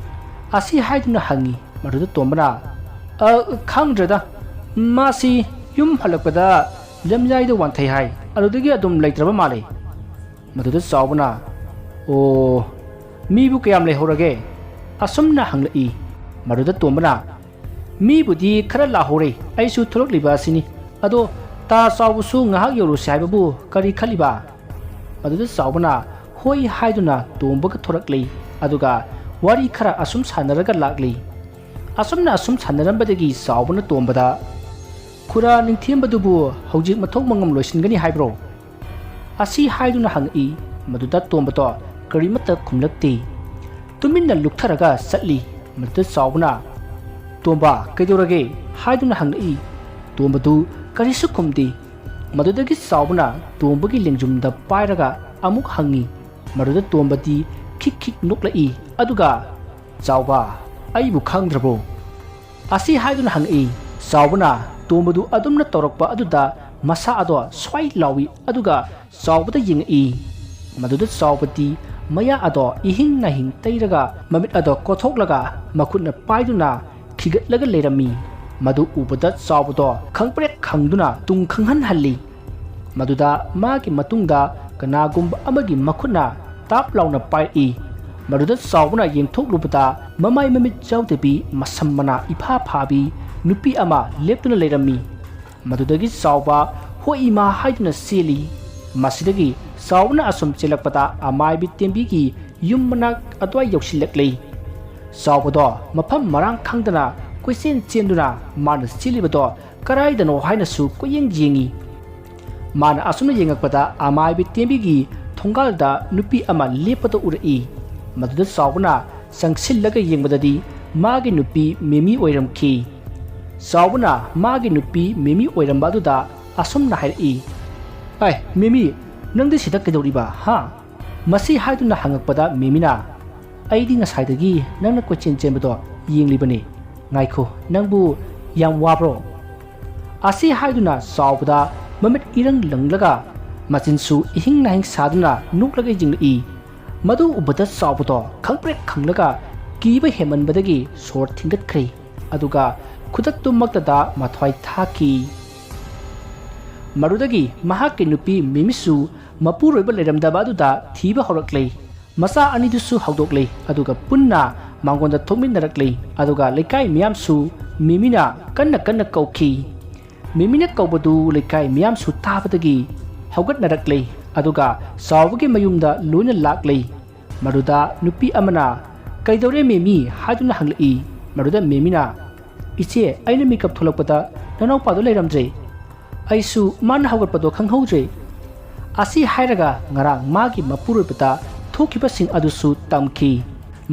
ꯑꯁꯤ ꯍꯥꯏꯗꯨꯅ ꯍꯪꯉꯤ꯫ ꯃꯗꯨꯗ ꯇꯣꯝꯕꯅ, "ꯑ, ꯈꯪꯗ꯭ꯔꯦꯗ, ꯃꯥꯁꯤ ꯌꯨꯝ ꯍꯜꯂꯛꯄꯗ ꯂꯝꯌꯥꯏꯗ ꯋꯥꯟꯊꯩ ꯍꯥꯏ꯫ ꯑꯗꯨꯗꯒꯤ ꯑꯗꯨꯝ ꯂꯩꯇ꯭ꯔꯕ ꯃꯥꯜꯂꯦ꯫ ꯃꯗꯨꯗ ꯆꯥꯎꯕꯅ, "ꯑꯣ, ꯃꯤꯕꯨ ꯀꯌꯥꯝ ꯂꯩꯍꯧꯔꯒꯦ?" ꯑꯁꯨꯝꯅ ꯍꯪꯂꯛꯏ꯫ ꯃꯗꯨꯗ ꯇꯣꯝꯕꯅ, "ꯃꯤꯕꯨꯗꯤ ꯈꯔ ꯂꯥꯛꯍꯧꯔꯦ, ꯑꯩꯁꯨ ꯊꯣꯛꯂꯛꯂꯤꯕ ꯑꯁꯤꯅꯤ꯫ ꯑꯗꯣ ꯇꯥ ꯆꯥꯎꯕꯁꯨ ꯉꯥꯏꯍꯥꯛ ꯌꯧꯔꯨꯁꯦ ꯍꯥꯏꯕꯕꯨ ꯀꯔꯤ ꯈꯜꯂꯤꯕ?" ꯃꯗꯨꯗ ꯆꯥꯎꯕꯅ ꯍꯣꯏ ꯍꯥꯏꯗꯨꯅ ꯇꯣꯝꯕꯒ ꯊꯣꯔꯛꯂꯤ꯫ ꯑꯗꯨꯒ ꯋꯥꯔꯤ ꯈꯔ ꯑꯁꯨꯝ ꯁꯥꯟꯅꯔꯒ ꯂꯥꯛꯂꯤ꯫ ꯑꯁꯨꯝꯅ ꯑꯁꯨꯝ ꯁꯥꯟꯅꯔꯝꯕꯗꯒꯤ ꯆꯥꯎꯕꯅ ꯇꯣꯝꯕꯗ, "ꯈꯨꯔꯥ ꯅꯤꯡꯊꯦꯝꯕꯗꯨꯕꯨ ꯍꯧꯖꯤꯛ ꯃꯊꯧ ꯃꯉꯝ ꯂꯣꯏꯁꯤꯟꯒꯅꯤ ꯍꯥꯏꯕ꯭ꯔꯣ?" ꯑꯁꯤ ꯍꯥꯏꯗꯨꯅ ꯍꯪꯉꯛꯏ꯫ ꯃꯗꯨꯗ ꯇꯣꯝꯕꯗꯣ ꯀꯔꯤꯃꯠꯇ ꯈꯨꯝꯂꯛꯇꯦ꯫ ꯇꯨꯃꯤꯟꯅ ꯂꯨꯞꯊꯔꯒ ꯆꯠꯂꯤ꯫ ꯃꯗꯨꯗ ꯆꯥꯎꯕꯅ, "ꯇꯣꯝꯕ, ꯀꯩꯗꯧꯔꯒꯦ?" ꯍꯥꯏꯗꯨꯅ ꯍꯪꯂꯛꯏ꯫ ꯇꯣꯝꯕꯗꯨ ꯀꯔꯤꯁꯨ ꯈꯨꯝꯗꯦ꯫ ꯃꯗꯨꯗꯒꯤ ꯆꯥꯎꯕꯅ ꯇꯣꯝꯕꯒꯤ ꯂꯦꯡꯖꯨꯝꯗ ꯄꯥꯏꯔꯒ ꯑꯃꯨꯛ ꯍꯪꯉꯤ꯫ ꯃꯗꯨꯗ ꯇꯣꯝꯕꯗꯤ ꯈꯤꯛ ꯈꯤꯛ ꯅꯣꯛꯂꯛꯏ꯫ ꯑꯗꯨꯒ, "ꯆꯥꯎꯕ, ꯑꯩꯕꯨ ꯈꯪꯗ꯭ꯔꯕꯣ?" ꯑꯁꯤ ꯍꯥꯏꯗꯨꯅ ꯍꯪꯉꯛꯏ꯫ ꯆꯥꯎꯕꯅ ꯇꯣꯝꯕꯗꯨ ꯑꯗꯨꯝꯅ ꯇꯧꯔꯛꯄ ꯑꯗꯨꯗ ꯃꯁꯥ ꯑꯗꯣ ꯁ꯭ꯋꯥꯏ ꯂꯥꯎꯏ꯫ ꯑꯗꯨꯒ ꯆꯥꯎꯕꯗ ꯌꯦꯡꯉꯛꯏ꯫ ꯃꯗꯨꯗ ꯆꯥꯎꯕꯗꯤ ꯃꯌꯥ ꯑꯗꯣ ꯏꯍꯤꯡ ꯅꯥꯍꯤꯡ ꯇꯩꯔꯒ ꯃꯃꯤꯠ ꯑꯗꯣ ꯀꯣꯊꯣꯛꯂꯒ ꯃꯈꯨꯠꯅ ꯄꯥꯏꯗꯨꯅ ꯈꯤꯒꯠꯂꯒ ꯂꯩꯔꯝꯃꯤ꯫ ꯃꯗꯨ ꯎꯕꯗ ꯆꯥꯎꯕꯗꯣ ꯈꯪꯄ꯭ꯔꯦꯛ ꯈꯪꯗꯨꯅ ꯇꯨꯡ ꯈꯪꯍꯟꯍꯜꯂꯤ꯫ ꯃꯗꯨꯗ ꯃꯥꯒꯤ ꯃꯇꯨꯡꯗ ꯀꯅꯥꯒꯨꯝꯕ ꯑꯃꯒꯤ ꯃꯈꯨꯠꯅ ꯇꯥꯞ ꯂꯥꯎꯅ ꯄꯥꯏꯔꯛꯏ꯫ ꯃꯗꯨꯗ ꯆꯥꯎꯕꯅ ꯌꯦꯡꯊꯣꯛꯂꯨꯕꯗ ꯃꯃꯥꯏ ꯃꯃꯤꯠ ꯌꯥꯎꯗꯕꯤ ꯃꯁꯝ ꯃꯅꯥ ꯏꯐꯥ ꯐꯥꯕꯤ ꯅꯨꯄꯤ ꯑꯃ ꯂꯦꯞꯇꯨꯅ ꯂꯩꯔꯝꯃꯤ꯫ ꯃꯗꯨꯗꯒꯤ ꯆꯥꯎꯕ "ꯍꯣꯏ ꯏꯃꯥ" ꯍꯥꯏꯗꯨꯅ ꯆꯦꯜꯂꯤ꯫ ꯃꯁꯤꯗꯒꯤ ꯆꯥꯎꯕꯅ ꯑꯁꯨꯝ ꯆꯦꯜꯂꯛꯄꯗ ꯑꯃꯥꯏꯕꯤ ꯇꯦꯝꯕꯤꯒꯤ ꯌꯨꯝ ꯃꯅꯥꯛ ꯑꯗꯨꯋꯥꯏ ꯌꯧꯁꯤꯜꯂꯛꯂꯤ꯫ ꯆꯥꯎꯕꯗꯣ ꯃꯐꯝ ꯃꯔꯥꯡ ꯈꯪꯗꯅ ꯀꯣꯏꯆꯦꯟ ꯆꯦꯟꯗꯨꯅ ꯃꯥꯅ ꯆꯦꯜꯂꯤꯕꯗꯣ ꯀꯗꯥꯏꯗꯅꯣ ꯍꯥꯏꯅꯁꯨ ꯀꯣꯏꯌꯦꯡ ꯌꯦꯡꯉꯤ꯫ ꯃꯥꯅ ꯑꯁꯨꯝꯅ ꯌꯦꯡꯉꯛꯄꯗ ꯑꯃꯥꯏꯕꯤ ꯇꯦꯝꯕꯤꯒꯤ ꯊꯣꯡꯒꯥꯜꯗ ꯅꯨꯄꯤ ꯑꯃ ꯂꯦꯞꯄꯗ ꯎꯔꯛꯏ꯫ ꯃꯗꯨꯗ ꯆꯥꯎꯕꯅ ꯆꯪꯁꯤꯜꯂꯒ ꯌꯦꯡꯕꯗꯗꯤ ꯃꯥꯒꯤ ꯅꯨꯄꯤ ꯃꯦꯃꯤ ꯑꯣꯏꯔꯝꯈꯤ꯫ ꯆꯥꯎꯕꯅ ꯃꯥꯒꯤ ꯅꯨꯄꯤ ꯃꯦꯃꯤ ꯑꯣꯏꯔꯝꯕ ꯑꯗꯨꯗ ꯑꯁꯨꯝꯅ ꯍꯥꯏꯔꯛꯏ, "ꯑꯦ ꯃꯦꯃꯤ, ꯅꯪꯗꯤ ꯁꯤꯗ ꯀꯩꯗꯧꯔꯤꯕ, ꯍꯥ?" ꯃꯁꯤ ꯍꯥꯏꯗꯨꯅ ꯍꯪꯉꯛꯄꯗ ꯃꯦꯃꯤꯅ, "ꯑꯩꯗꯤ ꯉꯁꯥꯏꯗꯒꯤ ꯅꯪꯅ ꯀꯣꯏꯆꯦꯟ ꯆꯦꯟꯕꯗꯣ ꯌꯦꯡꯂꯤꯕꯅꯤ꯫ ꯉꯥꯏꯈꯣ, ꯅꯪꯕꯨ ꯌꯥꯝ ꯋꯥꯕ꯭ꯔꯣ?" ꯑꯁꯤ ꯍꯥꯏꯗꯨꯅ ꯆꯥꯎꯕꯗ ꯃꯃꯤꯠ ꯏꯔꯪ ꯂꯪꯂꯒ ꯃꯆꯤꯟꯁꯨ ꯏꯍꯤꯡ ꯅꯥꯍꯤꯡ ꯁꯥꯗꯨꯅ ꯅꯣꯛꯂꯒ ꯌꯦꯡꯂꯛꯏ꯫ ꯃꯗꯨ ꯎꯕꯗ ꯆꯥꯎꯕꯗꯣ ꯈꯪꯄ꯭ꯔꯦꯛ ꯈꯪꯂꯒ ꯀꯤꯕ ꯍꯦꯟꯃꯟꯕꯗꯒꯤ ꯁꯣꯔ ꯊꯤꯡꯒꯠꯈ꯭ꯔꯦ꯫ ꯑꯗꯨꯒ ꯈꯨꯗꯛꯇꯨꯃꯛꯇꯗ ꯃꯊ꯭ꯋꯥꯏ ꯊꯥꯈꯤ꯫ ꯃꯗꯨꯗꯒꯤ ꯃꯍꯥꯛꯀꯤ ꯅꯨꯄꯤ ꯃꯤꯃꯤꯁꯨ ꯃꯄꯨꯔꯣꯏꯕ ꯂꯩꯔꯝꯗꯕ ꯑꯗꯨꯗ ꯊꯤꯕ ꯍꯧꯔꯛꯂꯦ꯫ ꯃꯆꯥ ꯑꯅꯤꯗꯨꯁꯨ ꯍꯧꯗꯣꯛꯂꯦ, ꯑꯗꯨꯒ ꯄꯨꯟꯅ ꯃꯉꯣꯟꯗ ꯊꯣꯛꯃꯤꯟꯅꯔꯛꯂꯦ꯫ ꯑꯗꯨꯒ ꯂꯩꯀꯥꯏ ꯃꯤꯌꯥꯝꯁꯨ ꯃꯤꯃꯤꯅ ꯀꯟꯅ ꯀꯟꯅ ꯀꯧꯈꯤ꯫ ꯃꯤꯃꯤꯅ ꯀꯧꯕꯗꯨ ꯂꯩꯀꯥꯏ ꯃꯤꯌꯥꯝꯁꯨ ꯇꯥꯕꯗꯒꯤ ꯍꯧꯒꯠꯅꯔꯛꯂꯦ, ꯑꯗꯨꯒ ꯆꯥꯎꯕꯒꯤ ꯃꯌꯨꯝꯗ ꯂꯣꯏꯅ ꯂꯥꯛꯂꯦ꯫ ꯃꯗꯨꯗ ꯅꯨꯄꯤ ꯑꯃꯅ "ꯀꯩꯗꯧꯔꯦ ꯃꯤꯃꯤ?" ꯍꯥꯏꯗꯨꯅ ꯍꯪꯂꯛꯏ꯫ ꯃꯗꯨꯗ ꯃꯤꯃꯤꯅ, "ꯏꯆꯦ, ꯑꯩꯅ ꯃꯤꯀꯞ ꯊꯣꯛꯂꯛꯄꯗ ꯅꯅꯥꯎꯄꯥꯗꯨ ꯂꯩꯔꯝꯗ꯭ꯔꯦ꯫ ꯑꯩꯁꯨ ꯃꯥꯅ ꯍꯧꯒꯠꯄꯗꯣ ꯈꯪꯍꯧꯗ꯭ꯔꯦ꯫" ꯑꯁꯤ ꯍꯥꯏꯔꯒ ꯉꯔꯥꯡ ꯃꯥꯒꯤ ꯃꯄꯨꯔꯣꯏꯕꯗ ꯊꯣꯛꯈꯤꯕꯁꯤꯡ ꯑꯗꯨꯁꯨ ꯇꯝꯈꯤ꯫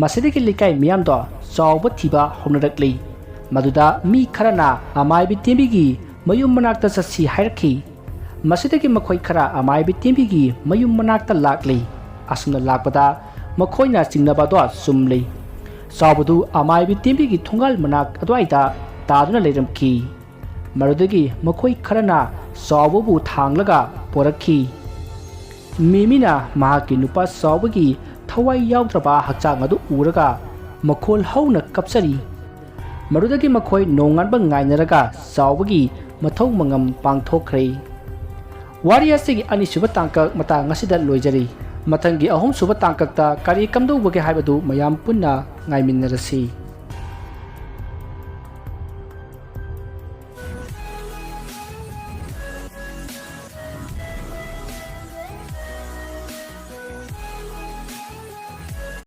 ꯃꯁꯤꯗꯒꯤ ꯂꯩꯀꯥꯏ ꯃꯤꯌꯥꯝꯗꯣ ꯆꯥꯎꯕ ꯊꯤꯕ ꯍꯧꯅꯔꯛꯂꯤ꯫ ꯃꯗꯨꯗ ꯃꯤ ꯈꯔꯅ ꯑꯃꯥꯏꯕꯤ ꯇꯦꯝꯕꯤꯒꯤ ꯃꯌꯨꯝ ꯃꯅꯥꯛꯇ ꯆꯠꯁꯤ ꯍꯥꯏꯔꯛꯈꯤ꯫ ꯃꯁꯤꯗꯒꯤ ꯃꯈꯣꯏ ꯈꯔ ꯑꯃꯥꯏꯕꯤ ꯇꯦꯝꯕꯤꯒꯤ ꯃꯌꯨꯝ ꯃꯅꯥꯛꯇ ꯂꯥꯛꯂꯤ꯫ ꯑꯁꯨꯝꯅ ꯂꯥꯛꯄꯗ ꯃꯈꯣꯏꯅ ꯆꯤꯡꯅꯕꯗꯣ ꯆꯨꯝꯂꯤ꯫ ꯆꯥꯎꯕꯗꯨ ꯑꯃꯥꯏꯕꯤ ꯇꯦꯝꯕꯤꯒꯤ ꯊꯣꯡꯒꯥꯜ ꯃꯅꯥꯛ ꯑꯗꯨꯋꯥꯏꯗ ꯇꯥꯗꯨꯅ ꯂꯩꯔꯝꯈꯤ꯫ ꯃꯗꯨꯗꯒꯤ ꯃꯈꯣꯏ ꯈꯔꯅ ꯆꯥꯎꯕꯕꯨ ꯊꯥꯡꯂꯒ ꯄꯣꯔꯛꯈꯤ꯫ ꯃꯤꯃꯤꯅ ꯃꯍꯥꯛꯀꯤ ꯅꯨꯄꯥ ꯆꯥꯎꯕꯒꯤ ꯊꯋꯥꯏ ꯌꯥꯎꯗ꯭ꯔꯕ ꯍꯛꯆꯥꯡ ꯑꯗꯨ ꯎꯔꯒ ꯃꯈꯣꯜ ꯍꯧꯅ ꯀꯞꯆꯔꯤ꯫ ꯃꯗꯨꯗꯒꯤ ꯃꯈꯣꯏ ꯅꯣꯡꯉꯥꯟꯕ ꯉꯥꯏꯅꯔꯒ ꯆꯥꯎꯕꯒꯤ ꯃꯊꯧ ꯃꯉꯝ ꯄꯥꯡꯊꯣꯛꯈ꯭ꯔꯦ꯫ ꯋꯥꯔꯤ ꯑꯁꯤꯒꯤ ꯑꯅꯤꯁꯨꯕ ꯇꯥꯡꯀꯛ ꯃꯇꯥꯡ ꯑꯁꯤꯗ ꯂꯣꯏꯖꯔꯤ꯫ ꯃꯊꯪꯒꯤ ꯑꯍꯨꯝꯁꯨꯕ ꯇꯥꯡꯀꯛꯇ ꯀꯔꯤ ꯀꯝꯗꯧꯕꯒꯦ ꯍꯥꯏꯕꯗꯨ ꯃꯌꯥꯝ ꯄꯨꯟꯅ ꯉꯥꯏꯃꯤꯟꯅꯔꯁꯤ꯫